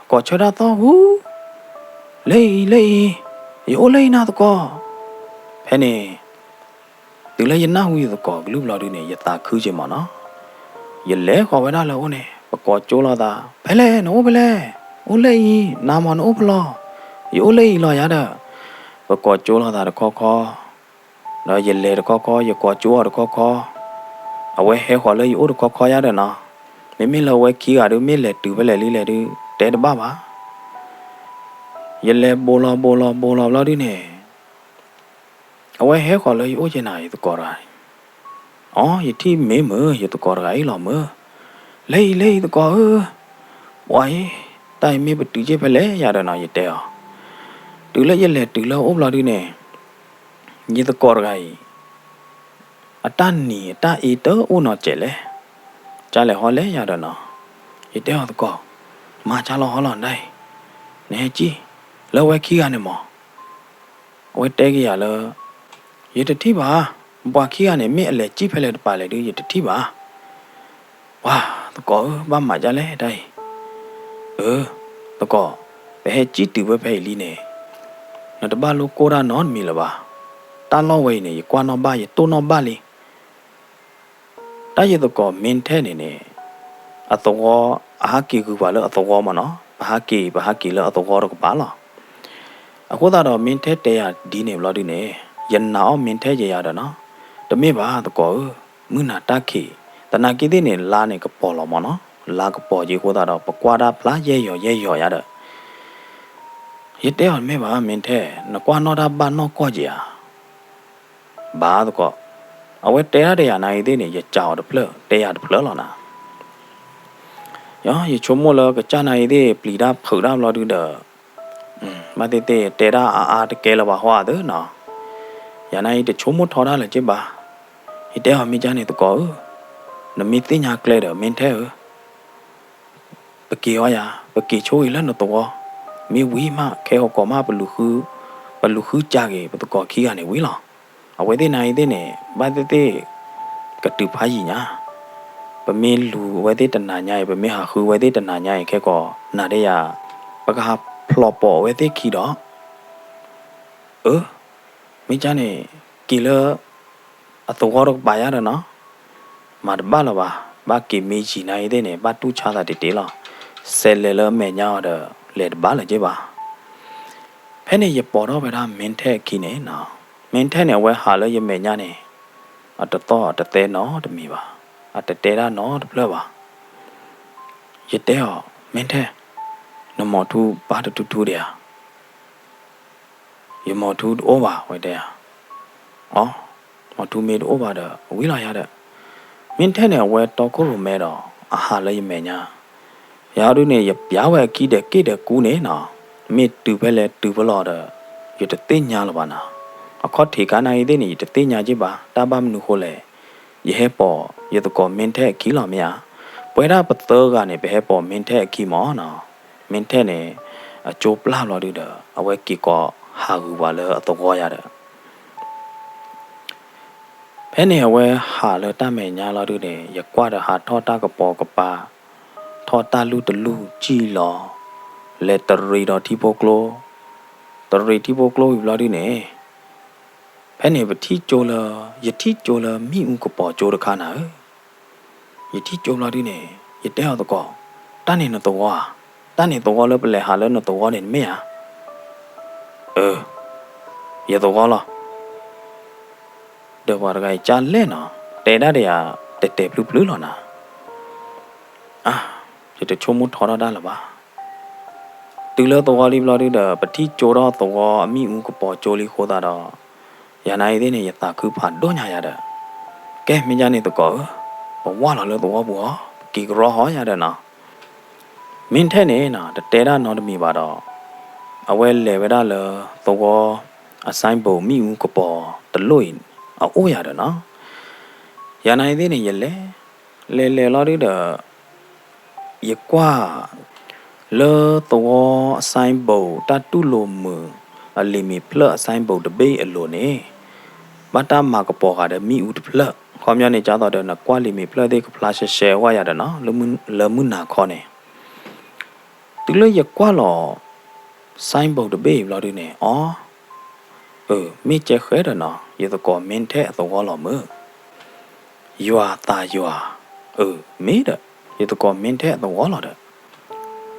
ကိးဆၢတၢ်သီၣ်ဟူ, လၢအံၤ လၢအံၤ, ယအိၣ်လၢအံၤနၤသကိး. ဖဲန့ၣ် တုၤလၢယနၢ်ဟူယသကိးကလုၢ်ဘျီဒုန့ၣ် ယသးခုက့ၤမ့ၢ်နီၤ, ယလဲၤဃီၤဝဲဒၣ်လၢအအိၣ်န့ၣ် ပကိးကၠိလိာ်သး, ဖဲလဲၣ် နအိၣ်ဖဲလဲၣ်, အိၣ်လၢအံၤ, နၤမ့ၢ်နအိၣ်ဖဲလဲၣ်, ယအိၣ်လၢအံၤလီၤယါဒီး, ပကိးကၠိလိာ်သးတခီခီ ဒီးယလဲၤတခီခီ ယကိးကၠိအီၤတခီခီ, အဝဲဟဲဃီၤလၢယအိၣ်တခီခီယါဒီးနီၤ, မ့မ့ၢ်လၢအဝဲခံဂၤဒုး မ့ၢ်လဲၤတုၤဖဲလဲၣ်လံလဲၣ်ဒုး တဲတဘၣ်ဘၣ်. ယလဲၤဘိးလီၤဘိးလီၤဘိးလီၤဘျီဒုန့ၣ်, အဝဲဟဲဃီၤလၢယအိၣ်က့ၤနၤ ယသကိးတဂၤ, အိ ယထံၣ်မ့ၢ်မုာ် ယသကိးတဂၤအံၤလီၤမုာ်, လၢအံၤ လၢအံၤသကိးဧၢ, ပှၤအံၤ တၢ်အံၤမ့ၢ်ပတုၤက့ၤဖဲလဲၣ်ယါဒီးနီၤ ယတဲအီၤ, တုၤလၢယလဲၤတုၤလၢအအိၣ်ဘျီဒုန့ၣ် ယသကိးတဂၤအံၤ အတၢ်နံၤအတၢ်အ့တအိၣ်နီတစဲးလဲၣ်, ကၢ်လဲၤဟီလဲၣ်ယါဒီးနီၤ, ယတဲအီၤသကိး, မၤကၢ်လီၤဟီလီၤနဒၣ်အံၤ, နဟဲကံၣ်, လၢဝဲခံဂၤန့ၣ်မး အဝဲတဲက့ၤယၤလၢ ယတထံၣ်ဘၣ်, ပှၤခံဂၤန့ၣ် မ့ၢ်အလဲၤကံၣ်ဖဲလဲၣ်တပၤလဲၣ်ဒုး ယတထံၣ်ဘၣ်. ပှၤသကိးဧၢ, ဘၣ်မၤဒ်လဲၣ်တၢ်အံၤ, အၢ, သကိး, ပဟဲကံၣ်တုၤဝဲဖဲအံၤလံန့ၣ်, နတဘၣ်လိၣ်ကိၢ်တၢ်နီတမံၤလၢၤဘၣ်. တၢ်လီၢ်ဝဲအံၤန့ၣ် ယကွၢ်နီၣ်ဘၣ် ယတိၢ်နီၣ်ဘၣ်လံ. တၢ်ယသကိးမ့ၢ်ထဲန့ၣ်န့ၣ်, အသဝီ, အဟးက့ၤဂုၤပှၤလၢအသဝီမ့ၢ်နီၤ, ပဟးက့ၤ ပဟးက့ၤလၢအသဝီတကပၤလီၤ. အဃိသတးဒီး မ့ၢ်ထဲတဲယၤဒ်န့ၣ်ဘျီဒုန့ၣ်, ယနာ်အီၤမ့ၢ်ထဲယယၤဒီးနီၤ, တမ့ၢ်ဘၣ်သကိးဧၢ, မုၢ်နၤတၢ်ခံး, သနာ်က့သ့ၣ်န့ၣ် လါန့ၣ်ကပီၤလီၤမ့ၢ်နီၤ, လါကပီၤက့ၤအဃိသတးဒီး ပကွၢ်တၢ်ဖျါယဲၢ်ယီၤယဲၢ်ယီၤယၤဒီး ယတဲအီၤတမ့ၢ်ဘၣ်မ့ၢ်ထဲ, နကွၢ်နီၣ်တၢ်ဘၣ်နီၢ်ကီၢ်က့ၤဧါ. ဘၣ်သကိး, အဝဲတဲဒၣ်ဒီးယၤနာ်ဂ့ၤသ့ၣ်န့ၣ် ယကးအီၤတဖျၢၣ် တဲယၤတဖျၢၣ်လီၤနၤ. ယဆိကမိၣ်လၢကစၢ်နာ်ဂ့ၤသ့ၣ် ပျံၤတၢ်ဖုးတၢ်ဘျီဒုဒီး, ဘၣ်သ့ၣ်သ့ၣ် တဲဒၣ်အါအါတကဲလၢၤဘၣ်ဟီဧါသ့နီၤ. ယၤနာ်ဂ့ၤတဆိကမိၣ်ထီတၢ်လၢၤက့ဘၣ်. ယတဲအီၤမ့ၢ်ကၢ်န့ၣ်သကိးဧၢ, နမ့ၢ်သ့ၣ်ညါကျဲဒီးမ့ၢ်ထဲဧၢ ပက့ၤအီယၤ, ပက့ၤဆိဂ့ၤလၢနသဝီ, မ့ၢ်ဝံၤမး ခဲဂီၤကီးမး ပလူၤဃု, ပလူၤဃုကၢ်က့ၤ ပသကိးခံဂၤန့ၣ်ဝံၤလီၤ. အဝဲသ့ၣ်နၤအံၤသ့ၣ်န့ၣ် ဘၣ်သ့ၣ်သ့ၣ် ကတုၤဖးယံာ်ညါ, ပမ့ၢ်လူၤအဝဲသ့ၣ်တနၤညါအံၤ ပမ့ၢ်ဟးဃုအဝဲသ့ၣ်တနၤညါအံၤ ခဲကီးနၤဒီးယၤ ပကဟးဖျိးပိာ်အဝဲသ့ၣ်ခံဒီး အၢ, မ့ၢ်ကၢ်န့ၣ် က့ၤလၢအသဝီတကပၤယါဒီးနီၤ, မၤတဘၣ်လၢၤဘၣ်, ဘၣ်က့ၤမ့ၢ်ယံာ်နၤအံၤသ့ၣ်န့ၣ် ဘၣ်တူၢ်ဆါသးတ့ၢ်တ့ၢ်လီၤ. စဲးလဲၤလၢအမဲာ်ညါအီၤဒီး လဲၤတဘၣ်လၢၤက့ဘၣ်. ဖဲန့ၣ်ယပိာ်ထီၣ်ဝဲဒၣ် မင်းထက် အခံန့ၣ်နီၤ, မင်းထက် န့ၣ် အဝဲဟးလၢယမဲာ်ညါန့ၣ် အတသီၣ်အတသဲနီတမံၤဘၣ်, အတတဲဒၣ်နီတဖျၢၣ်ဘၣ်. ယတဲအီၤ မင်းထက်, နမိၢ်ထူပၢ်တထူထူဒံးဧါ. ယမိၢ်ထူတအိၣ်ဘၣ် ဝဲတဲဧါ. အိ, မိၢ်ထူမ့ၢ်တအိၣ်ဘၣ်ဒီး ဝံၤလီၤယၤဒီး, မင်းထက် န့ၣ် အဝဲတီခိၣ်ရိၣ်မဲဒီး အဟးလၢယမဲာ်ညါ, ယၤဒုန့ၣ် ယပျးဝဲအခံဒီးက့ၣ်ဒီးကူန့ၣ်နီၤ, မ့ၢ်တုၤဖဲလဲၣ်တုၤဖဲလဲၣ်ဒီး ယတသ့ၣ်ညါလၢၤဘၣ်နီၤ. အခီၣ်ထံးခါနၤအံၤသ့ၣ်န့ၣ် ယတသ့ၣ်ညါက့ဘၣ်, တၢ်ဘၣ်မနုၤဃိလဲၣ်, ယဟဲပိာ်ယသကိး မင်းထက် အခံလီၤမ့ၢ်ဧါ. ပဝဲဒၣ်ပသၢဂၤန့ၣ် ပဟဲပိာ် မင်းထက် အခံမၢ်နီၤ. မင်းထက် န့ၣ် အကၠိပျၢ်ဘျီဒုဒီး အဝဲက့ၤကိးဟးဂုာ်ပှၤလၢအသဝီယၤဒီး ဖဲန့ၣ်အဝဲဟးလၢတၢ်မဲာ်ညါလီၤဒုန့ၣ် ယကွၢ်ဒီးဟးထီၣ်တၢ်ကပိာ်ကပၤ, ထီၣ်တၢ်လူၢ်တလူၢ်ကံၣ်လီၤ, လဲၤတရံးဒီးထံဖိကျိ, တရံးထံဖိကျိဝံၤဘျီဒုန့ၣ်, ဖဲန့ၣ်ပထံၣ်ကၠိလၢ, ယထံၣ်ကၠိလၢမ့ၣ်အူကပီၤကၠိတခါနၤဧၢ. ယထံၣ်ကၠိဘျီဒုန့ၣ် ယတဲအီၤသကိး, တၢ်န့ၣ်နသဝီဧါ, တၢ်န့ၣ်သဝီလၢပလဲၤဟးလၢနသဝီန့ၣ်တမ့ၢ်ဧါ. အၢ, ယသဝီလီၤ. ဒီးပှၤတဂၤအံၤကၢ်လဲၣ်နီၤ, တဲဒၣ်ဒီးယၤ တဲာ်တဲာ်ဖျုဖျုလီၤနၤ. အါ, ယတဆိကမိၣ်ထီထီၣ်တၢ်လၢၤဘၣ်. တုၤလၢသဝီလံဘျီဒုဒီး ပထံၣ်ကၠိထီၣ်သဝီအမ့ၣ်အူကပီၤကၠိလံအဃိသတးဒီး, ယၤနၤအံၤသ့ၣ်န့ၣ် ယသးခုဖးဒိၣ်ညါယၤဒီး, ကဲမ့ၢ်ယါန့ၣ်သကိးဧၢ, ပဝၢ်လီၤလၢသဝီပူၤအီၤ, ပက့ၤကရီဟီယၤဒီးနီၤ. မင်းထက် န့ၣ်နီၤ တတဲဒၣ်နီတမံၤဘၣ်ဒီး, အဝဲလဲၤဝဲဒၣ်လၢသဝီအ signboard မ့ၣ်အူကပီၤတလိၣ်အံၤ အအိၣ်ယၤဒီးနီၤ. ယၤနၤအံၤသ့ၣ်န့ၣ် ယလဲၤ, လဲၤလဲၤလီၤဒုဒီး ယကွၢ်လၢသဝီအ signboard တၢ်တူၢ်လိာ်မုာ်အလံာ်မ့ၢ်ဖျၢၣ်အ signboard တဘ့ၣ်အလိၤန့ၣ်, ဘၣ်တၢ်မၤကပီၤဃာ်ဒီးမ့ၣ်အူတဖျၢၣ်, ခီပညီန့ၣ် ကၢ်သိးဒီးနကွၢ်လံာ်မ့ၢ်ဖျၢၣ်သ့ၣ်ကဖျါရှဲရှဲဝဲယၤဒီးနီၤ, လၢမုၢ်နၤခီန့ၣ်, တုၤလၢယကွၢ်လီၤ signboard တဘ့ၣ်အံၤဘျီဒုန့ၣ်, အီ, အၢ, မ့ၢ်ကဲဃဲဒီးနီၤ ယသကိး မင်းထက် အသဝီလီၤမုၢ်. ယွၤသးယွၤ, အၢ, မ့ၢ်ဒီး ယသကိး မင်းထက် အသဝီလီၤဒီး,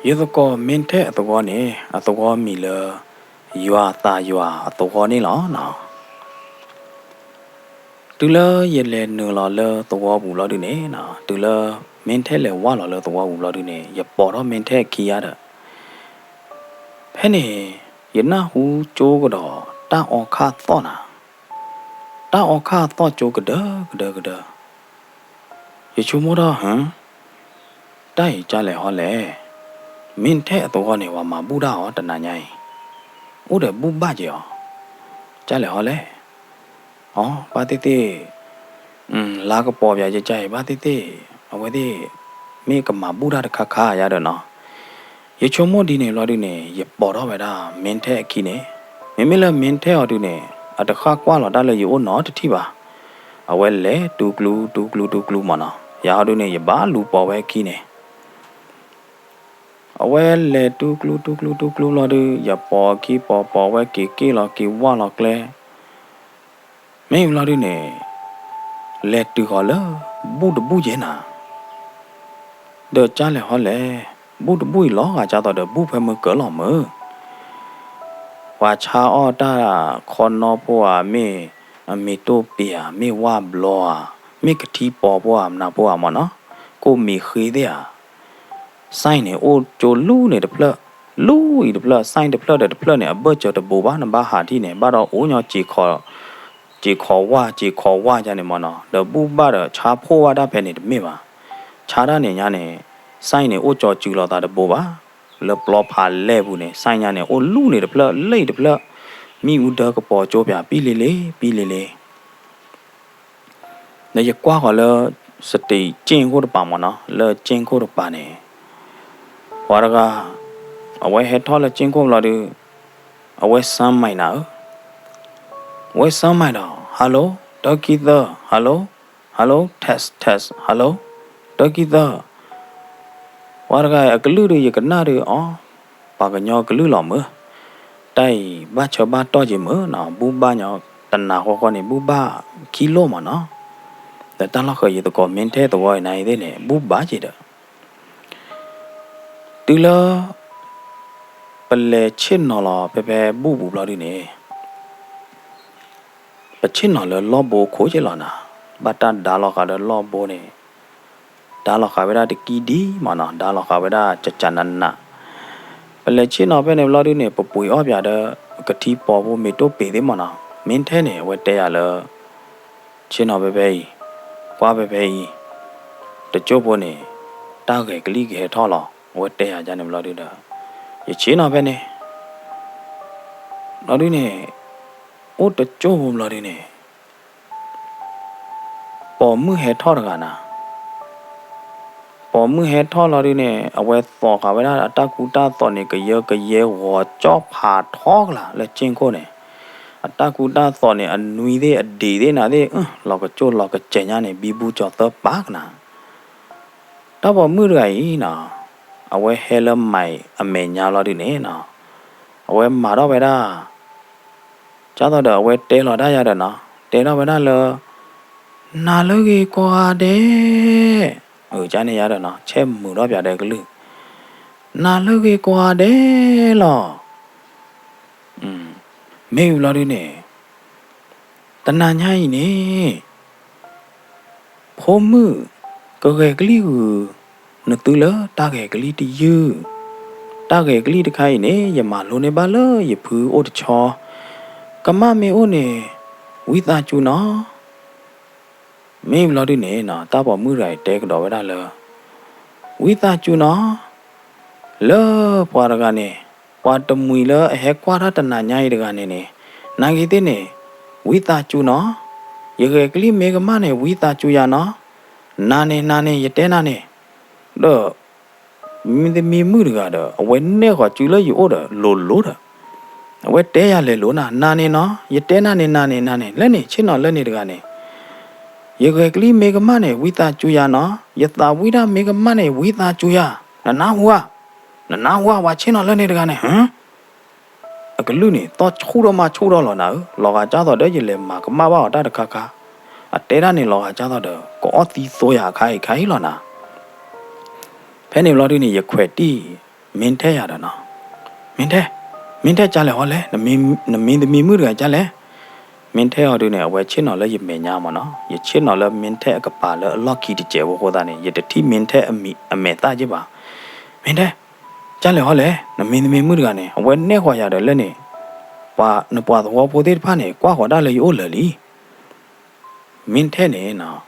ယသကိး မင်းထက် အသဝီန့ၣ် အသဝီမံၤလၢ ယွၤသးယွၤအသဝီန့ၣ်လီၤနီၤ. တုၤလၢယလဲၤနုာ်လီၤလၢသဝီပူၤဘျီဒုန့ၣ်, တုၤလၢ မင်းထက် လဲၤဝၢ်လီၤလၢသဝီပူၤဘျီဒုန့ၣ် ယပိာ်ထီၣ် မင်းထက် အခံယါဒီး ဖဲန့ၣ် ယနၢ်ဟူကၠိကဒီး တၢ်အီခၣ်သီၣ်နၤ, တၢ်အီခၣ်သီၣ်ကၠိကဒၢကဒၢကဒၢ, ယဆိကမိၣ်ထီၣ် ဟၢ, တၢ်အံၤကၢ်လဲၣ်ဟီလဲၣ်, မင်းထက် အသဝီန့ၣ် ပှၤမၤဘူၣ်တၢ်အီၤတနၤညါအံၤ, အိၣ်ဒီးဘူၣ်ဘၣ်က့ၤအီၤ, ကၢ်လဲၣ်ဟီလဲၣ်. အီ, ဘၣ်သ့ၣ်သ့ၣ် လါကပီၤပယၤယကၢ်အံၤ ဘၣ်သ့ၣ်သ့ၣ် အဝဲသ့ၣ် မ့ၢ်ကမၤဘူၣ်တၢ်တခါခါယါဒီးနီၤ. ယဆိကမိၣ်ဒ်န့ၣ်ဘျီဒုန့ၣ် ယပိာ်ထီၣ်ဝဲဒၣ် မင်းထက် အခံန့ၣ်, မ့မ့ၢ်လၢ မင်းထက် အီၤဒုန့ၣ် အတဃၣ်ကွၢ်လီၤတၢ်လၢယအိၣ်နီတထံၣ်ဘၣ်. အဝဲလဲၤတူကျူတူကျူတူကျူမၢ်နီၤ, ယၤဟီဒုန့ၣ် ယဘၣ်လူၤပိာ်ဝဲ အခံန့ၣ် အဝဲလဲၤတူကျူတူကျူတူကျူဘျီဒု ယပိာ်အခံပိာ်ပိာ်ဝဲက့ၤက့ၣ်လီၤက့ၤဝၢ်လီၤကျဲ, မ့ၢ်ဘျီဒုန့ၣ် လဲၤတုၤဃီၤလၢ ဘူၣ်တဘူၣ်ယဲနၤ, ဒီးကၢ်လဲၣ်ဟီလဲၣ်, ဘူၣ်တဘူၣ်အံၤလီၤဂာ်ကၢ်သိးဒီးဘူၣ်ဖဲမုၢ်ကၢၤလီၤမုၢ် ပှၤဆါအီၣ်တၢ်ခီနီဖိဧါ, မ့ၢ်အမ့ၤတိၢ်ပ့ၤဧါ, မ့ၢ်ဝၣ်ဘျီဧါ, မ့ၢ်ကထံပီၤဖိဧါ, မနၤဖိဧါမၢ်နီၤ, ကိးမံၤဃ့သ့ၣ်ဧါ, စဲၣ်န့ၣ် အိၣ်ကၠိလူၢ်န့ၣ်တဖျၢၣ်, လူၢ်အံၤတဖျၢၣ်, စဲၣ်တဖျၢၣ်ဒီးတဖျၢၣ်န့ၣ် အဘၢၣ်စၢၤတဘိးဘၣ်, နဘၣ်ဟးထံၣ်န့ၣ် ဘၣ်ဒီးအိၣ်ညီ စ့ၤခီဝၣ်, စ့ၤခီဝၣ်ယါန့ၣ်မၢ်နီၤ, ဒီးဘူၣ်ဘၣ်ဒီးဆါဖှိၣ်ဝဲဒၣ်ဖဲန့ၣ်တမ့ၢ်ဘၣ်, ဆါတၢ်န့ၣ်ညါန့ၣ်, စဲၣ်န့ၣ် အိၣ်ကၠီၤစုၤလိာ်သးတဘိးဘၣ်, လၢပျီဖးလဲၢ်ပူၤန့ၣ် စဲၣ်ညါန့ၣ် အိၣ်လူၢ်န့ၣ်တဖျၢၣ်, လၢအံၤတဖျၢၣ်, မ့ၣ်အူဒၢကပီၤကၠိပၠး ပံလ့လ့, ပံလ့လ့ ဒီးယကွၢ်ဃီၤလၢ စတ့ၣ်က့ၣ်ခိၣ်တပၤမၢ်နီၤ, လၢက့ၣ်ခိၣ်တပၤန့ၣ်, ပှၤတဂၤ အဝဲဟဲထီၣ်လၢကၠ့ၣ်ခိၣ်ဘျီဒုး အဝဲစၢမံၤနၤဧၢ, အဝဲစၢမံၤဒီး hello တၢခံသၢ hello hello test test hello တၢခံသၢ ပှၤတဂၤအကလုၢ်ဒုး ယကနၣ်ဒုး အီ ပှၤကညီကလုၢ်လီၤမုၢ်, တၢ်အံၤဘၣ်ဆၢဘၣ်တီၢ်က့ၤမုၢ်နီၤ, ဘူၣ်ဘၣ်ညီတနၤဃီဃီန့ၣ် ဘူၣ်ဘၣ်ခံလိၣ်မးနီၤ, ဒီးတၢ်လီၢ်ဃၢၤယသကိး မ့ၢ်ထဲသဝီအံၤနၤအံၤသ့ၣ်န့ၣ် ဘူၣ်ဘၣ်က့ၤဒီး တုၤလၢ ပလဲၤဆ့ၣ်နီၤလီၤ ဖဲဖဲဘူၣ်ပူၤဘျီဒုန့ၣ် ပဆ့ၣ်နီၤလၢလီၢ်ဘိခိၣ်က့လီၤနၤ, ဘၣ်တၢ်ဒါလီၤဃာ်ဒီးလီၢ်ဘိန့ၣ်, ဒါလီၤဃာ်ဝဲဒၣ်တကံဒံမးနီၤ, ဒါလီၤဃာ်ဝဲဒၣ်ကကနးနး, ပလဲၤဆ့ၣ်နီၤဖဲန့ၣ်ဘျီဒုန့ၣ် ပပှ့ၤအီၣ်ပၠးဒီး ကထံပီဖိမ့ၢ်တိၢ်ပ့ၤသ့ၣ်မးနီၤ, မ့ၢ်ထဲန့ၣ် အဝဲတဲယၤလၢ ဆ့ၣ်နီၤဖဲဖဲအံၤ, ကွၢ်ဖဲဖဲအံၤ, တကၠိၢ်ဖိန့ၣ် တၢ်ဂဲၤကလံၣ်ကဟဲထီၣ်လီၤ, အဝဲတဲယၤဒ်န့ၣ်ဘျီဒုဒီး ယဆ့ၣ်နီၤဖဲန့ၣ် ဘျီဒုန့ၣ် အိၣ်တကၠိၢ်ဖိဘျီဒုန့ၣ် ပိာ်မုၣ်ဟဲထီၣ်တဂၤနၤ, ပိာ်မုၣ်ဟဲထီၣ်လီၤဒုန့ၣ် အဝဲသိးဃာ်ဝဲဒၣ်အတၢ်ကူတၢ်သိးန့ၣ် ကယၢကယဲ ဂီၤကၠီဖးထီကလၤ လၢကၠ့ၣ်ခိၣ်န့ၣ်, အတၢ်ကူတၢ်သိးန့ၣ် အနွံသ့ၣ်အဒံးသ့ၣ်နၤသ့ၣ် လီၤကကၠိၢ်လီၤကစဲၤညါန့ၣ် ဘံဘူကၠီၤသၢပာ်ကနၤ တၢ်ပိာ်မုၣ်တဂၤအံၤနီၤ, အဝဲဟဲလၢမၤအမဲာ်ညါလီၤဒုန့ၣ်နီၤ, အဝဲမၤထီၣ်ဝဲဒၣ် ကၢ်သိးဒီးအဝဲတဲလီၤတၢ်ယၤဒီးနီၤ, တဲထီၣ်ဝဲဒၣ်လၢ နၤလၢဂ့ၤကိးဂၤဒဲး, အကန့ၣ်ယၤဒီးနီၤ ဆဲးမုာ်ထီၣ်ပၠးဒီးကလုၢ်, နၤလၢဂ့ၤကိးဂၤဒဲးလီၤ. မ့ၢ်ဘျီဒုန့ၣ် တနၤညါအံၤန့ၣ် ဖိမုၣ်ကဂဲၤကလံၣ်ဂုာ် နသုလၢတၢ်ဂဲၤကလံၣ်တယုၢ်, တၢ်ဂဲၤကလံၣ်တခါအံၤန့ၣ် ယမၤလိန့ၢ်ဘၣ်လၢယဖုအိၣ်တဆီ, ကမၣ်မ့ၢ်အိၣ်န့ၣ် ဝံသးစူၤနီၤ မ့ၢ်ဘျီဒုန့ၣ်နီၤ တၢ်ပိာ်မုၣ်တဂၤအံၤတဲကဒီးဝဲဒၣ်လၢ ဝံသးစူၤနီၤ လၢပှၤတဂၤန့ၣ် ပှၤတမှံၤလၢအဟဲကွၢ်တၢ်တနၤညါအံၤတဂၤန့ၣ်န့ၣ် နာ်က့ၤသ့ၣ်န့ၣ် ဝံသးစူၤနီၤ, ယဂဲၤကလံၣ်မ့ၢ်ကမၣ်န့ၣ် ဝံသးစူၤယၤနီၤ, နၤန့ၣ် နၤန့ၣ် ယတဲနၤန့ၣ်, ဒီး မ့ၢ်သမံမုၣ်တဂၤဒီး အဝဲနဲၣ်ဃီၤစုလၢယအိၣ်ဒီး လိၤလိၤဒီး အဝဲတဲယၤလဲၤလိၤနၤ, နၤန့ၣ်နီၤ ယတဲနၤန့ၣ် နၤန့ၣ် နၤန့ၣ် လၢန့ၣ် ဆ့ၣ်နီၤလၢန့ၣ်တဂၤန့ၣ် ယဂဲၤကလံၣ်မ့ၢ်ကမၣ်န့ၣ် ဝံသးစူၤယၤနီၤ, ယသးဝံၣ်တၢ်မ့ၢ်ကမၣ်န့ၣ် ဝံသးစူၤယၤ, နနၢ်ဟူဧါ, နနၢ်ဟူဧါ ပှၤဆ့ၣ်နီၤလၢန့ၣ်တဂၤန့ၣ် အကလုၢ်န့ၣ် သီၣ်ဆူၣ်ထီၣ်မါဆူၣ်ထီၣ်လီၤနၤဧၢ, လီၤဂာ်ကၢ်သိးဒီး ယလဲၤမၤကမၣ်ဘၣ်အီၤတၢ်တခါခါ, အတဲဒၣ်န့ၣ် လီၤဂာ်ကၢ်သိးဒီး ကအီၣ်သံသိယၤအခါအံၤခါအံၤလီၤနၤ. ဖဲန့ၣ်ဘျီဒုန့ၣ် ယခွဲးတံၢ် မ့ၢ်ထဲယၤဒီးနီၤ, မ့ၢ်ထဲ, မ့ၢ်ထဲကၢ်လဲၣ်ဟီလဲၣ်, နမ့ၢ်သမံမုၣ်တဂၤကၢ်လဲၣ်, မ့ၢ်ထဲအီၤဒုန့ၣ် အဝဲဆ့ၣ်နီၤလၢယမဲာ်ညါမးနီၤ, ယဆ့ၣ်နီၤလၢမ့ၢ်ထဲအကပၤလၢအလီၢ်ခံတစဲးဖိအဃိသတးန့ၣ် ယတထံၣ်မ့ၢ်ထဲအမဲာ်သၣ်က့ဘၣ်. မ့ၢ်ထဲ ကၢ်လဲၣ်ဟီလဲၣ်, နမ့ၢ်သမံမုၣ်တဂၤန့ၣ် အဝဲနဲၣ်ဃီၤယၤဒီးလၢန့ၣ်, နပှၤသဝီဖိသ့ၣ်တဖၣ်န့ၣ် ကွၢ်ဃီၤတၢ်လၢယအိၣ်လၢာ်လံ. မ့ၢ်ထဲန့ၣ်နီၤ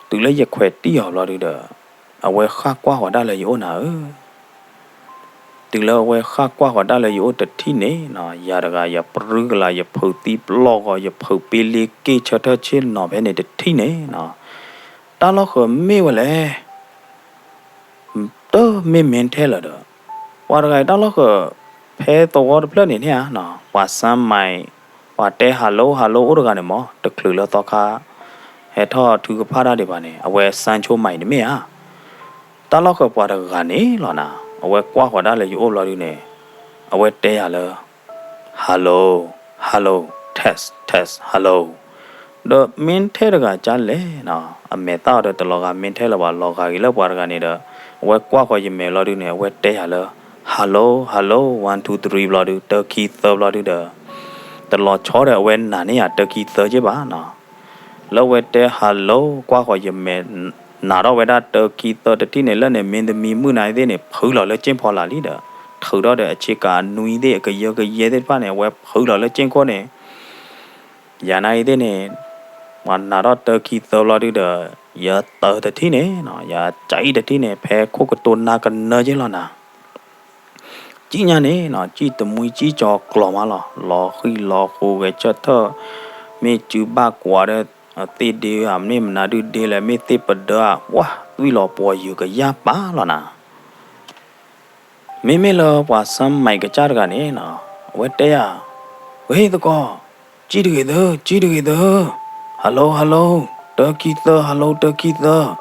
တုၤလၢယခွဲးတံၢ်အီၤဘျီဒုဒီး အဝဲဃၣ်ကွၢ်ဃီၤတၢ်လၢယအိၣ်နၤဧၢ, တုၤလၢအဝဲဃၣ်ကွၢ်ဃီၤတၢ်လၢယအိၣ်တထံၣ်န့ၣ်နီၤ, ယၤတဂၤယပြုကလၤ ယဖုးသံပျီၢ်ဂီၤ ယဖုးပ့လ့က့ၢ်ဆၢထၢၣ်ဆ့ၣ်နီၤဖဲန့ၣ်တထံၣ်န့ၣ်နီၤ, တၢ်လီၢ်ဃၢၤမ့ၢ်ဝဲလဲၣ် တမ့ၢ်မ့ၢ်ထဲလၢၤဒီး ပှၤတဂၤအံၤတၢ်လီၢ်ဃၢၤ ဖဲသဝီတဖျၢၣ်န့ၣ်န့ၣ်ဧါနီၤ, ပှၤစၢမံၤ ပှၤတဲ hello hello အိၣ်တဂၤန့ၣ်မး တချုးလၢသီခါ ဟဲထီၣ်ထုကဖၣ်တၢ်ဒံးဘၣ်န့ၣ် အဝဲစၢဆိမံၤတမ့ၢ်ဧါ. တၢ်လီၢ်ဃၢၤပှၤတဂၤန့ၣ်လီၤနၤ, အဝဲကွၢ်ဃီၤတၢ်လၢယအိၣ်ဘျီဒုန့ၣ် အဝဲတဲယၤလၢ hello hello test test hello ဒီးမ့ၢ်ထဲတဂၤကၢ်လဲၣ်နီၤ, အမဲာ်သၣ်အီၤဒီးတလီၤဂာ်မ့ၢ်ထဲလၢၤဘၣ်, လီၤဂာ်က့ၤလၢပှၤတဂၤန့ၣ်ဒီး အဝဲကွၢ်ဃီၤယမဲာ်လီၤဒုန့ၣ် အဝဲတဲယၤလၢ hello hello one two three ဘျီဒု တၢခံသၢဘျီဒုဒီး တလီၤဆီဒီးအဝဲနာ်န့ၢ်ယၤတၢခံသၢက့ဘၣ်နီၤ. လၢအဝဲတဲ hello ကွၢ်ဃီၤယမဲာ် နာ်ထီၣ်ဝဲဒၣ်တၢခံသၢတထံၣ်န့ၣ် လၢန့ၣ် မ့ၢ်သမံမုၣ်နၤအံၤသ့ၣ်န့ၣ် ဖုးလီၤလၢကၠ့ၣ်ဖီလာ်လံဒီး ထုးထီၣ်ဒီးအဆ့ကၤအနွံသ့ၣ် အကယၢကယဲသ့ၣ်တဖၣ်န့ၣ် အဝဲဖုးလီၤလၢကၠ့ၣ်ခိၣ်န့ၣ် ယၤနၤအံၤသ့ၣ်န့ၣ် ပှၤနာ်ထီၣ်တၢခံသၢဘျီဒုဒီး ယတၢတထံၣ်န့ၣ်နီၤ, ယကၠံတထံၣ်န့ၣ် ဖဲခိၣ်ကတိၤနါကနၢက့လီၤနၤ. ကၠံညါန့ၣ်နီၤ ကၠံတမှံကၠံကၠီၤကျီၤမးလီၤ, လီၤဃံလီၤဃိၤဂဲၤဆၢထၢၣ်, မ့ၢ်စုဘၣ်ကွၢ်ဒီး သ့ၣ်ဒ့ဧါ မ့ၢ်မနုၤဒုဒ့လဲၣ်, မ့ၢ်သ့ၣ်ပဒၢဧါ, ဝါ သွံၣ်လီၤပှီၤယုာ်ကယၢ်ပာ်လီၤနၤ. မ့မ့ၢ်လၢပှၤဆၢမံၤကစၢ်တဂၤန့ၣ်နီၤ, အဝဲတဲယၤ, ဝ့ၢ်သကိး, စံၣ်တဂ့ၤသၢ, စံၣ်တဂ့ၤသၢ, hello hello, တၢခံသၢ, hello တၢခံသၢ,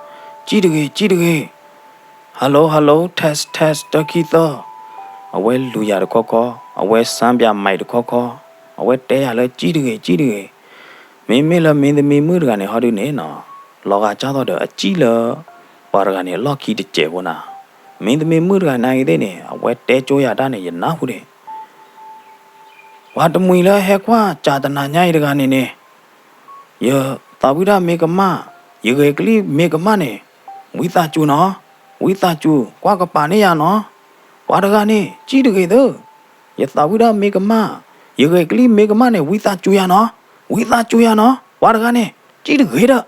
စံၣ်တဂ့ၤ, စံၣ်တဂ့ၤ, hello hello, test test တၢခံသၢ, အဝဲလူၤယၤတခီခီ, အဝဲဆၢပၠးမံၤတခီခီ, အဝဲတဲယၤလၢစံၣ်တဂ့ၤ, စံၣ်တဂ့ၤ, မ့မ့ၢ်လၢမ့ၢ်သမံမုၣ်တဂၤန့ၣ် ဟီဒုန့ၣ်နီၤ, လီၤဂာ်ကၢ်သိးဒီးအစံၣ်လၢ ပှၤတဂၤန့ၣ် အလီၢ်ခံတစဲးဖိနၤ, မ့ၢ်သမံမုၣ်တဂၤနာ်က့သ့ၣ်န့ၣ် အဝဲတဲကၠိယၤတၢ်န့ၣ် ယနၢ်ဟူဒၣ် ပှၤတမှံၤလၢဟဲကွၢ်စၢ်တနၤညါအံၤတဂၤန့ၣ်န့ၣ်, ယသးဝံၣ်ဒၣ်မ့ၢ်ကမၣ်, ယဂဲၤကလံၣ်မ့ၢ်ကမၣ်န့ၣ်, ဝံသးစူၤနီၤ, ဝံသးစူၤ ကွၢ်ကပၤန့ၢ်ယၤနီၤ, ပှၤတဂၤန့ၣ် စံၣ်တဂ့ၤသၢ, ယသးဝံၣ်ဒၣ်မ့ၢ်ကမၣ်, ယဂဲၤကလံၣ်မ့ၢ်ကမၣ်န့ၣ် ဝံသးစူၤယၤနီၤ, ဝံသးစူၤယၤနီၤ, ပှၤတဂၤန့ၣ် စံၣ်တဂ့ၤဒီး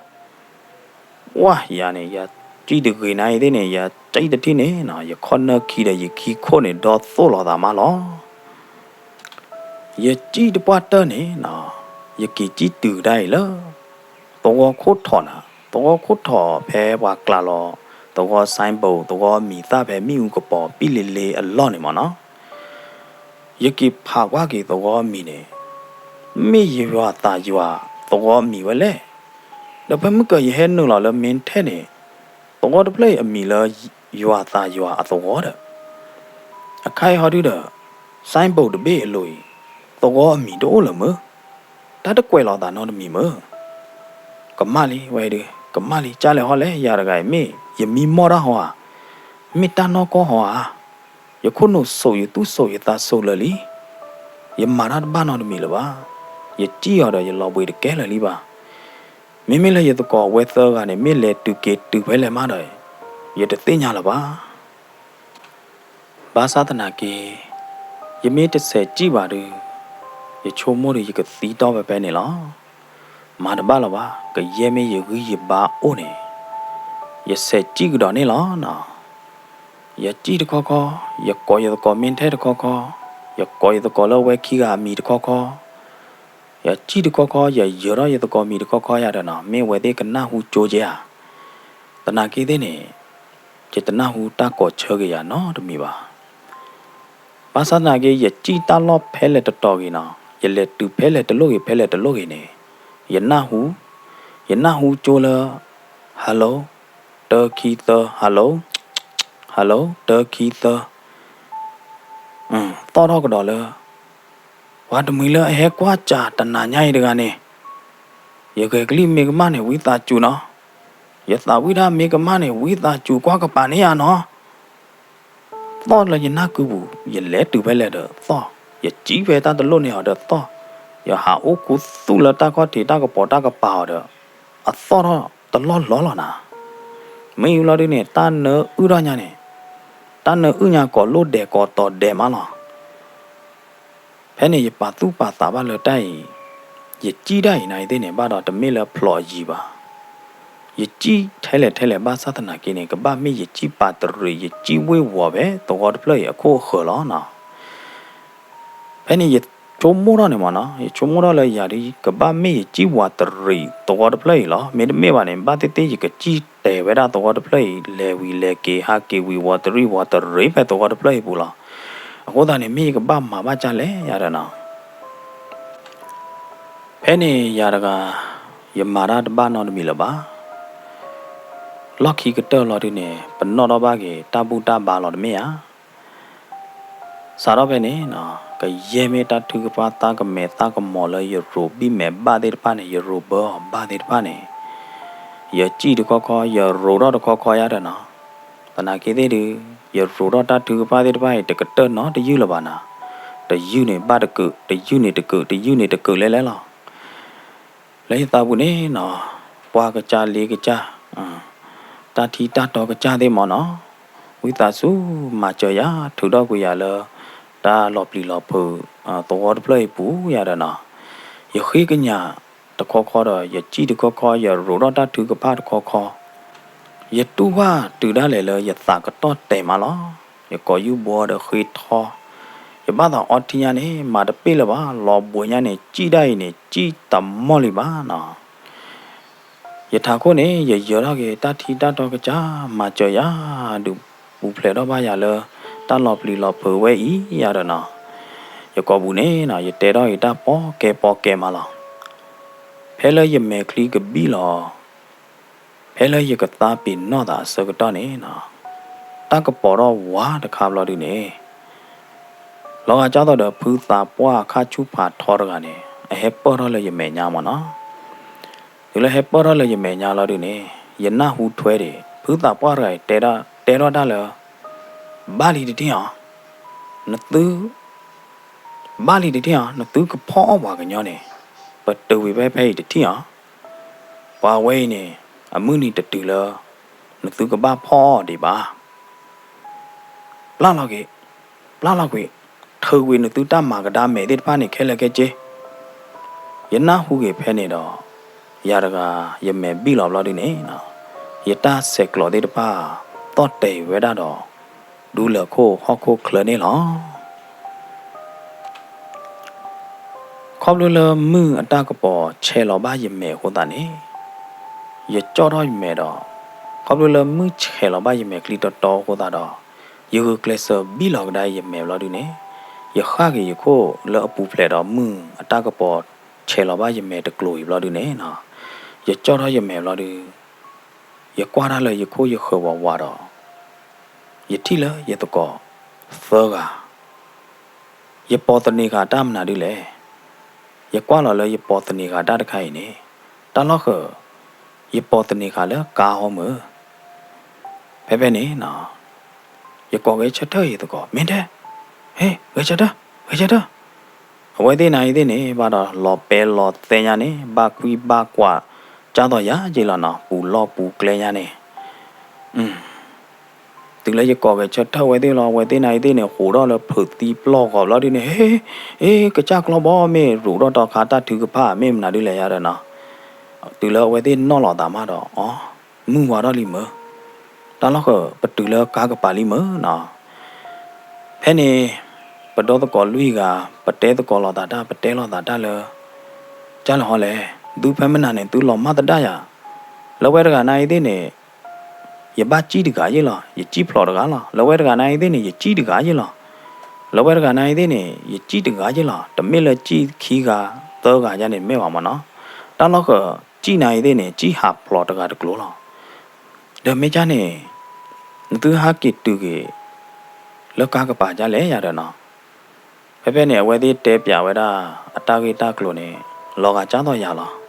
ဝဲယၤန့ၣ် ယစံၣ်တဂ့ၤနာ်အံၤသ့ၣ်န့ၣ် ယစံၣ်တထံၣ်န့ၣ်နီၤ, ယခီၣ်နၢၢ်ခံဒီးယခံခိၣ်န့ၣ် ဒီသိၣ်လိာ်သးမးလီၤ. ယစံၣ်တပှၢ်တၢၢ်န့ၣ်နီၤ, ယက့ၤစံၣ်တုၤဒၣ်အံၤလၢ သဝီခိၣ်ထီၣ်နၤ, သဝီခိၣ်ထီၣ်ဖဲပှၤကျးလီၤ သဝီ signboard သဝီမံၤသၣ်ဖဲမ့ၣ်အူကပီၤပံၣ်လ့လ့အလီၢ်န့ၣ်မးနီၤ. ယက့ၤဖးကွၢ်က့ၤသဝီမံၤန့ၣ်, မ့ၢ်ယွၤသးယွၤသဝီမံၤဝဲလဲၣ်. ဒီးဖဲမုၢ်ကၢၤယဟဲနုာ်လီၤလၢ မ့ၢ်ထဲန့ၣ်, သဝီတဖျၢၣ်အံၤအမံၤလၢ ယွၤသးယွၤအသဝီဒီး, အခါအံၤဟီဒုဒီး signboard တဘ့ၣ်အလိၤအံၤ, သဝီအမံၤတအိၣ်လၢၤမၢ်, တၢ်တကွဲးလီၤသးနီတမံၤမၢ်. ကမၣ်လံဝဲဒု, ကမၣ်လံ ကၢ်လဲၣ်ဟီလဲၣ် ယၤတဂၤအံၤ မ့ၢ်ယမံမီၢ်တၢ်ဟီဧါ, မ့ၢ်တၢ်နီၢ်ကီၢ်ဟီဧါ, ယခိၣ်နူာ်ဆိးယသူၣ်ဆိးယသးဆိးလၢာ်လံ, ယမၤတၢ်တဘၣ်နီတမံၤလၢၤဘၣ်, ယစံၣ်အီၤဒီးယလီၤဘှံးတကဲလၢာ်လံဘၣ်. မ့မ့ၢ်လၢယသကိးအဝဲသၢဂၤန့ၣ် မ့ၢ်လဲၤတုၤက့ၤတုၤဖဲလဲၣ်မးဒီး ယတသ့ၣ်ညါလၢၤဘၣ်. ဘၣ်ဆၣ်သနာ်က့ ယမ့ၢ်တဆဲးစံၣ်ဘၣ်ဒီး ယဆိကမိၣ်ဒီးယကသံတီၢ်ဖဲဖဲန့ၣ်လီၤ. မၤတဘၣ်လၢၤဘၣ်, ကယဲၢ်မ့ၢ်ယဂံၢ်ယဘါအိၣ်န့ၣ် ယဆဲးစံၣ်ကဒီးန့ၣ်လီၤနီၤ. ယစံၣ်တခီခီ, ယကိးယသကိး မ့ၢ်ထဲတခီခီ, ယကိးယသကိးလၢအဝဲခံဂၤအမံၤတခီခီ, ယစံၣ်တခီခီ ယယၢၤထီၣ်ယသကိးမံၤတခီခီယၤဒီးနီၤ, မ့ၢ်အဝဲသ့ၣ်ကနၢ်ဟူကၠိက့ဧါ. သနာ်က့သ့ၣ်န့ၣ် ယတနၢ်ဟူတၢ်ကိးဆၢက့ၤယၤနီတမံၤဘၣ်. ဘၣ်ဆၣ်သနာ်က့ ယစံၣ်တၢ်လီၢ်ဖဲလဲၣ်တတီၤဂ့ၤနီၤ, ယလဲၤတုၤဖဲလဲၣ်တလိၣ်ဂ့ၤ ဖဲလဲၣ်တလိၣ်ဂ့ၤန့ၣ်, ယနၢ်ဟူ, ယနၢ်ဟူကၠိလၢ hello တၢခံသၢ hello, hello တၢခံသၢ, သီၣ်ထီၣ်ကဒီးလၢ ပှၤတမှံၤလၢအဟဲကွၢ်စၢ်တနၤညါအံၤတဂၤန့ၣ်, ယဂဲၤကလံၣ်မ့ၢ်ကမၣ်န့ၣ် ဝံသးစူၤနီၤ, ယသးဝံၣ်တၢ်မ့ၢ်ကမၣ်န့ၣ် ဝံသးစူၤကွၢ်ကပၤန့ၢ်ယၤနီၤ. သီၣ်လၢယနၢ်ကုပူၤ, ယလဲၤတုၤဖဲလဲၣ်ဒီးသီၣ်, ယစံၣ်ဖဲတၢ်တလိၣ်န့ၢ်အီၤဒီးသီၣ်, ယဟးအိၣ်ခူသူၣ်လၢတၢ်ခီၣ်ထံးတၢ်ကပီၤတၢ်ကပၤအီၤဒီး အသီၣ်ထီၣ်တလီၢ်လီၢ်လီၤနၤ. မ့ၢ်အံၤလီၤဒုန့ၣ် တၢ်နၢအုၣ်ထီၣ်ညါန့ၣ်, တၢ်နၢအုၣ်ညါကိးလိၣ်ဒဲးကိးတီၤဒဲးမးလီၤ. ဖဲန့ၣ်ယပာ်သူၣ်ပာ်သးဘၣ်လၢတၢ်အံၤ, ယစံၣ်တၢ်အံၤနၤအံၤသ့ၣ်န့ၣ် ဘၣ်ဒီးတမ့ၢ်လၢဖျိးအယံၤဘၣ်. ယစံၣ်ထဲလဲၣ်ထဲလဲၣ်ဘၣ်ဆၣ်သနာ်က့န့ၣ် ကဘၣ်မ့ၢ်ယစံၣ်ပာ်တရံး ယစံၣ်ဝ့ၢ်ဝီၤဖဲသဝီတဖျၢၣ်အံၤအခိၣ်အဃၢၤလီၤနီၤ. ဖဲန့ၣ်ယဆိကမိၣ်ထီၣ်န့ၣ်မးနီၤ, ယဆိကမိၣ်ထီၣ်လၢယၤဒ် ကဘၣ်မ့ၢ်ယစံၣ်ဝးတရံးသဝီတဖျၢၣ်အံၤလီၤ. မ့တမ့ၢ်ဘၣ်န့ၣ် ဘၣ်သ့ၣ်သ့ၣ်ယကစံၣ်တဲာ်ဝဲဒၣ်သဝီတဖျၢၣ်အံၤ လဲၤဝံၤလဲၤက့ၤ ဟးက့ၤဝံၤဝီၤတရံးဝီၤတရံးဖဲသဝီတဖျၢၣ်အံၤပူၤလီၤ. အဃိသတးန့ၣ် မ့ၢ်ယကဘၣ်မၤဘၣ်ကၢ်လဲၣ်ယၤဒီးနီၤ. ဖဲန့ၣ်ယၤတဂၤ ယမၤတၢ်တဘၣ်နီတမံၤလၢၤဘၣ်. လီၢ်ခံကတၢၢ်လီၤဒုန့ၣ် ပနီၣ်ထီၣ်ဘၣ်က့ၤတၢ်ဘူၣ်တၢ်ဘါလီၤတမ့ၢ်ဧါ. စးထီၣ်ဖဲန့ၣ်နီၤ ကယဲၢ်မ့ၢ်တၢ်ထုကဖၣ်သၣ်ကမဲာ်သၣ်ကမီၤလၢယရိးဘံၣ်မဲာ်ဘၣ်သ့ၣ်တဖၣ်န့ၣ် ယရိးဘၢအီၤဘၣ်သ့ၣ်တဖၣ်န့ၣ် ယစံၣ်တခီခီ ယရိးထီၣ်တခီခီယၤဒီးနီၤ. သနာ်က့သ့ၣ်ဒု ယရိးထီၣ်တၢ်ထုကဖၣ်သ့ၣ်တဖၣ်အံၤ တကတၢၢ်နီတယုၢ်လၢၤဘၣ်နၤ. တယုၢ်န့ၣ်ဘၣ်တကုး, တယုၢ်န့ၣ်တကုး, တယုၢ်န့ၣ်တကုးလဲၣ်လဲၣ်လီၤ. လၢယသးပူၤန့ၣ်နီၤ ပှၢ်ကစၢ်လ့ကစၢ် တၢ်ထံတၢ်တီကစၢ်သ့ၣ်မးနီၤ ဝံသးစူၤမၤစၢၤယၤ ထုးထီၣ်ကွံာ်ယၤလၢ တၢ်လီၤပျံၤလီၤဖုး သဝီတဖျၢၣ်အံၤပူၤယၤဒီးနီၤ. ယဃ့ကညးတခီခီဒီး ယစံၣ်တခီခီ ယရိးထီၣ်တၢ်ထုကဖၣ်တခီခီ ယတူၢ်ဘၣ်တုၤဒၣ်လဲာ်လၢယသးကတီၢ်တဲာ်မးလီၤ. ယကိးယူၢ်ဘှီဒီးဃ့ထီ, ယဘၣ်သးအီထံညါန့ၣ် မၤတပ့ၢ်လၢၤဘၣ်, လီၤဘှံးညါန့ၣ် စံၣ်ဒၣ်အံၤန့ၣ် စံၣ်တမီၢ်လံဘၣ်နီၤ. ယထးခိၣ်န့ၣ် ယယၢၤထီၣ်က့ၤတၢ်ထံတၢ်တီကစၢ် မၤစၢၤယၤ ဒုးပူၤဖျဲးထီၣ်ဘၣ်ယၤလၢ တၢ်လီၤပျံၤလီၤဖုးဝဲအံၤယၤဒီးနီၤ, ယကိာ်ပူၤန့ၣ်နီၤ ယတဲထီၣ်အံၤတၢ်ပီၣ်ကဲပီၣ်ကဲမးလီၤ. ဖဲလၢယမဲာ်ချံကဘံၣ်လီၤ ဖဲလၢယကသးပ့ၤနီၣ်သးအဆၢကတီၢ်န့ၣ်နီၤ, တၢ်ကပီၤထီၣ်ဝါတခါဘျီဒုန့ၣ်, လီၤဂာ်ကၢ်သိးဒီးဖုသးပှၢ်အခါဆူၣ်ဖးထီတဂၤန့ၣ် အဟဲပၢၢ်ထီၣ်လၢယမဲာ်ညါမးနီၤ. တုၤလၢဟဲပၢၢ်ထီၣ်လၢယမဲာ်ညါလီၤဒုန့ၣ်, ယနၢ်ဟူထွဲဒံး ဖုသးပှၢ်တဂၤအံၤ တဲထီၣ်တၢ်လၢ ဘၣ်လံတထံၣ်အီၤ, နသု ဘၣ်လံတထံၣ်အီၤ, နသုကဖီၣ်အီၣ်ပှၤကညီန့ၣ်, ပတုၤဝံၤဖဲဖဲအံၤတထံၣ်အီၤ, ပှၤဝဲအံၤန့ၣ် အမုၢ်နံၤတတုၤလၢ နသုကဘၣ်ဖီၣ်အီၣ်ဒံးဘၣ်. ပျၢ်လီၤကွံာ်, ပျၢ်လီၤကွံာ်, ထုးကွံာ်နသုတၢ်မၤကဒါမဲာ်သ့ၣ်တဖၣ်န့ၣ်ခဲလၢာ်ခဲဆ့. ယနၢ်ဟူက့ၤဖဲန့ၣ်ဒီး, ယၤတဂၤ ယမဲာ်ဘံၣ်လီၤဘျီဒုန့ၣ်, ယတၢ်ဆဲးကျိးသ့ၣ်တဖၣ် သီၣ်တဲာ်ဝဲဒၣ်ဒီး ဒူလၢာ်ခိၣ်ဟီၣ်ခိၣ်ချၢန့ၣ်လီၤ. ခီဖျိလၢမုၢ်အတၢ်ကပီၤဆဲးလီၤဘၣ်ယမဲာ်အဃိသတးန့ၣ်, ယကၠီၣ်ထီၣ်ယမဲာ်ဒီး, ခီဖျိလၢမုၢ်ဆဲးလီၤဘၣ်ယမဲာ်ချံတီတီအဃိသတးဒီး, ယဂုာ်ကျဲးစၢးဘံၣ်လီၤကဒါယမဲာ်ဘျီဒုန့ၣ်, ယဃၣ်က့ၤယခိၣ်လၢအပူၤဖျဲးဒီးမုၢ်အတၢ်ကပီၤဆဲးလီၤဘၣ်ယမဲာ်တကျိၤအံၤဘျီဒုန့ၣ်, ယကၠီၣ်ထီၣ်ယမဲာ်ဘျီဒု, ယကွၢ်တၢ်လၢယခိၣ်ယဃၢၤဝးဝးဒီး ယထံၣ်လၢယသကိးသၢဂၤ, ယပိာ်သန့ၤဃာ်တၢ်မနုၤဒ်လဲၣ်. ယကွၢ်လီၤလၢယပိာ်သန့ၤဃာ်တၢ်တခါအံၤန့ၣ်, တၢ်လီၢ်ဃၢၤ, ယပိာ်သန့ၤဃာ်လၢကါဟီမၢ်. ဖဲဖဲန့ၣ်, ယကိးဂဲၤဆၢထၢၣ်ယသကိး မ့ၢ်တဲ, ဟ့ၣ် ဂဲၤဆၢထၢၣ် ဂဲၤဆၢထၢၣ်. အဝဲသ့ၣ်နၤအံၤသ့ၣ်န့ၣ် ဘၣ်ဒီးလီၤပဲလီၤသဲညါန့ၣ် ဘၣ်ကွံဘၣ်ကွၢ် ကၢ်သိးယၤက့ၤလီၤနီၤ ပူၤလီၢ်ပူၤကျဲညါန့ၣ် တုၤလၢယကိးဂဲၤဆၢထၢၣ်အဝဲသ့ၣ်လီၤ အဝဲသ့ၣ်နၤအံၤသ့ၣ်န့ၣ် ဟူးထီၣ်လၢဖုးသံပျီၢ်ဂီၤဘျီဒုန့ၣ် ဟ့ၣ် ဟ့ၣ် ကစၢ်ကျီဘီမ့ၢ်ရူးထီၣ်တီခါတၢ်ထုကဖၣ်မ့ၢ်မနုၤဒ်လဲၣ်ယၤဒီးနီၤ. တုၤလၢအဝဲသ့ၣ်နီၣ်လီၤသးမးဒီး အီ မုၢ်ဝါထီၣ်လံမၢ်. တၢ်လီၢ်ဃၢၤ ပတုၤလၢကါကပၤလံမၢ်နီၤ. ဖဲန့ၣ် ပဒီသကိးလွံၢ်ဂၤ ပတဲသကိးလိာ်သးတၢ် ပတဲလိာ်သးတၢ်လၢ ကၢ်လဲၣ်ဟီလဲၣ်, သုဖဲမနၤန့ၣ် သုလီၤမၢ်သဒၣ်ယၤ, လၢဝဲတဂၤနၤအံၤသ့ၣ်န့ၣ် ယဘၣ်စံၣ်တဂၤယ့ၢ်လီၤ ယစံၣ်ဖျိးတဂၤလီၤ. လၢဝဲတဂၤနၤအံၤသ့ၣ်န့ၣ် ယစံၣ်တဂၤယ့ၢ်လီၤ. လၢဝဲတဂၤနၤအံၤသ့ၣ်န့ၣ် ယစံၣ်တဂၤယ့ၢ်လီၤ. တမ့ၢ်လၢစံၣ်ခံဂၤသၢဂၤယါန့ၣ်မ့ၢ်ဘၣ်မၢ်နီၤ. တၢ်လီၢ်ဃၢၤ စံၣ်နၤအံၤသ့ၣ်န့ၣ် စံၣ်ဟးဖျိးတဂၤတကျိၤလီၤ. ဒီးမ့ၢ်ကၢ်န့ၣ် နသုဟးက့ၤတုၤက့ၤ လၢကါကပၤကၢ်လဲၣ်ယၤဒီးနီၤ. ဖဲဖဲန့ၣ် အဝဲသ့ၣ်တဲပၠးဝဲဒၣ် အတၢ်ဂ့ၢ်တၢ်ကျိၤန့ၣ် လီၤဂာ်ကၢ်သိးယၤလီၤ.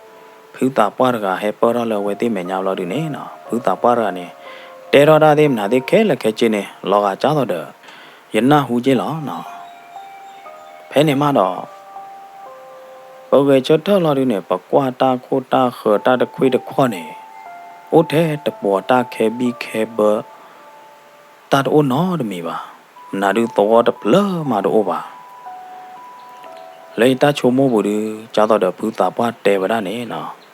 ဖုသးပှၢ်တဂၤဟဲပၢၢ်ထီၣ်လၢအဝဲသ့ၣ်မဲာ်ညါဘျီဒုန့ၣ်နီၤ ဖုသးပှၢ်တဂၤန့ၣ် တဲထီၣ်တၢ်သ့ၣ်မနုၤသ့ၣ်ခဲလၢာ်ခဲဆ့န့ၣ် လီၤဂာ်ကၢ်သိးဒီး ယနၢ်ဟူက့ၢ်လီၤနီၤ. ဖဲန့ၣ်မးဒီး ပဂဲၤဆၢထၢၣ်လီၤဒုန့ၣ် ပကွၢ်တၢ်ခိၣ်တၢ်ဃၢၤတၢ်တခွ့ၣ်တခီၣ်န့ၣ် အိၣ်ထဲတပှီၤတၢ်ခဲဘံၣ်ခဲဘၢ တၢ်တအိၣ်နီတမံၤဘၣ်. မနုၤဒုသဝီတဖျၢၣ်မးတအိၣ်ဘၣ်. လၢယတၢ်ဆိကမိၣ်ပူၤဒု ကၢ်သိးဒီးဖုသးပှၢ်တဲဝဲဒၣ်န့ၣ်နီၤ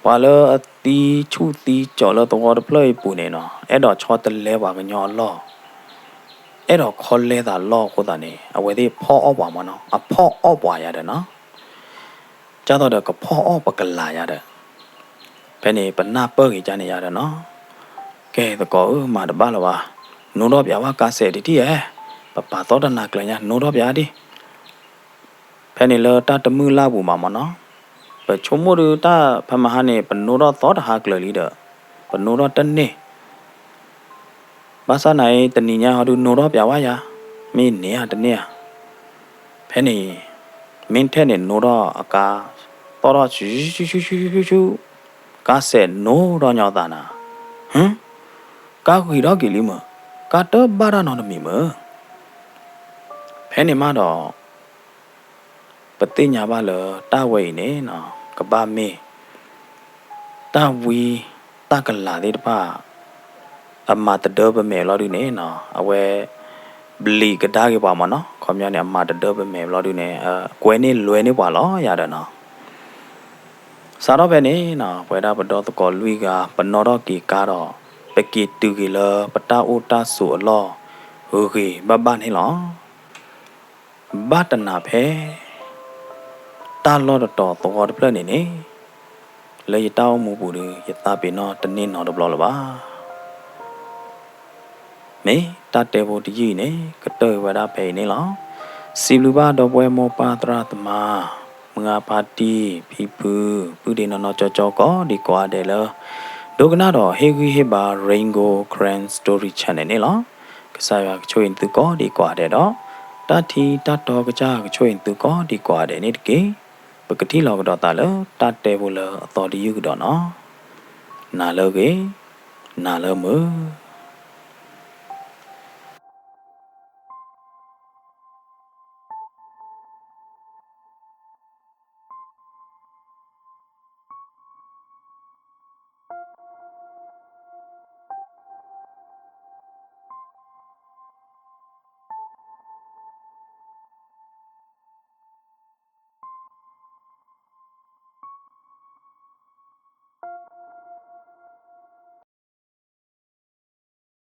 ပှၤလၢအသံဆူၣ်သံကၠီးလၢသဝီတဖျၢၣ်အံၤပူၤန့ၣ်နီၤ အဲၣ်ဒိးဆီတလဲပှၤကညီအလီၢ်, အဲၣ်ဒိးခီလဲသးလီၢ်အဃိသတးန့ၣ် အဝဲသ့ၣ်ဖီၣ်အီၣ်ပှၤမးနီၤ အဖီၣ်အီၣ်ပှၤယၤဒီးနီၤ ကၢ်သိးဒီးကဖီၣ်အီၣ်ပကလၤယၤဒီး ဖဲန့ၣ်ပနၢ်ပၢၢ်က့ၤကၢ်န့ၣ်ယၤဒီးနီၤ ကဲသကိးဧၢ မၤတဘၣ်လၢၤဘၣ်, နိထီၣ်ပၠးဝဲကါစဲးတထံၣ်ဧဲ, ပပာ်သီတနၤကျၢၤညါ နိထီၣ်ပၠးဒံး ဖဲန့ၣ်လၢတၢ်တမုၢ်လၢ်ပူၤမးမးနီၤ, ပဆိကမိၣ်ဒုတၢ်ဖဲမဟါန့ၣ် ပနိထီၣ်သီတဟါကျၢၤလံဒီး ပနိထီၣ်တန့ၢ် ဘၣ်ဆၣ်နၤအံၤ တနံၤညါဟီဒုနိထီၣ်ပၠးဝဲယၤ, မ့ၢ်န့ၢ်ဧါတန့ၢ်ဧါ, ဖဲန့ၣ် မ့ၢ်ထဲန့ၣ်နိထီၣ်အကါ သီၣ်ထီၣ်ဆူ ဆူ ဆူ ဆူ ဆူ ကါစဲးနိထီၣ်ညီသးနၤ, ဟၢ ကါဂ့ၤထီၣ်က့ၤလံမၢ်, ကါတဘၣ်တၢ်နီတမံၤမၢ်. ဖဲန့ၣ်မးဒီး ပသ့ၣ်ညါဘၣ်လၢတၢ်ဝဲအံၤန့ၣ်နီၤ ကဘၣ်မ့ၢ် တၢ်ဝံတၢ်ကလၤသ့ၣ်တဖၣ် အမၤတဒၢပမဲာ်လီၤဒုန့ၣ်နီၤ အဝဲ ဘျံးကဒါက့ၤပှၤမးနီၤ ခီပညီန့ၣ် အမၤတဒၢပမဲာ်လီၤဒုန့ၣ် ကွဲန့ၢ်လွဲန့ၢ်ပှၤလီၤယၤဒီးနီၤ. စးထီၣ်ဖဲန့ၣ်နီၤ ပဝဲဒၣ်ပဒီသကိးလွံၢ်ဂၤ ပနီၣ်ထီၣ်က့ၤကါဒီး ပက့ၤတုၤက့ၤလၢပတၢ်အိၣ်တၢ်ဆိးအလီၢ် ဂ့ၤဂ့ၤဘၣ်ဘၣ်န့ၣ်လီၤ. ဘၣ်တနၤဖဲ တၢ်လီၢ်တတီၤသဝီတဖျၢၣ်န့ၣ်န့ၣ် လၢယတၢ်အိၣ်မူပူၤဒီး ယသးပ့ၤနီၣ်တန့ၢ်နီတဘျီလၢၤဘၣ်. မ့ၢ်တၢ်တဲဖိတယုၢ်အံၤန့ၣ် ကတၢၢ်ဝဲဒၣ်ဖဲအံၤန့ၣ်လီၤ. စံးဘျုးဘၣ်ဒီပုၢ်ဝဲၢ်မိၢ်ပၢ်သရၣ်သမါ, မုၢ်ဂၤဖါတံၢ်, ဖံဖု, ပုၢ်ဒ့နီၢ်နီၢ်ကၠီကၠီကိးဒံကိးဂၤဒဲးလၢ ဒိကနၣ်ဒီးဟ့ၣ်ဂံၢ်ဟ့ၣ်ဘါ Rain Gold Karen Story Channel န့ၣ်လီၤ. ကစၢ်ယွၤကဆိၣ်ဂ့ၤသုကိးဒံကိးဂၤဒဲးဒီး တၢ်ထံတၢ်တီကစၢ်ကဆိၣ်ဂ့ၤသုကိးဒံကိးဂၤဒဲးန့ၣ်တက့ၢ်. ပကထံၣ်လိာ်ကဒီးသးလၢတၢ်တဲဖိလၢအသီတယုၢ်ကဒီးနီၤ. နၤလၢအဂ့ၤ, နၤလၢမုာ်.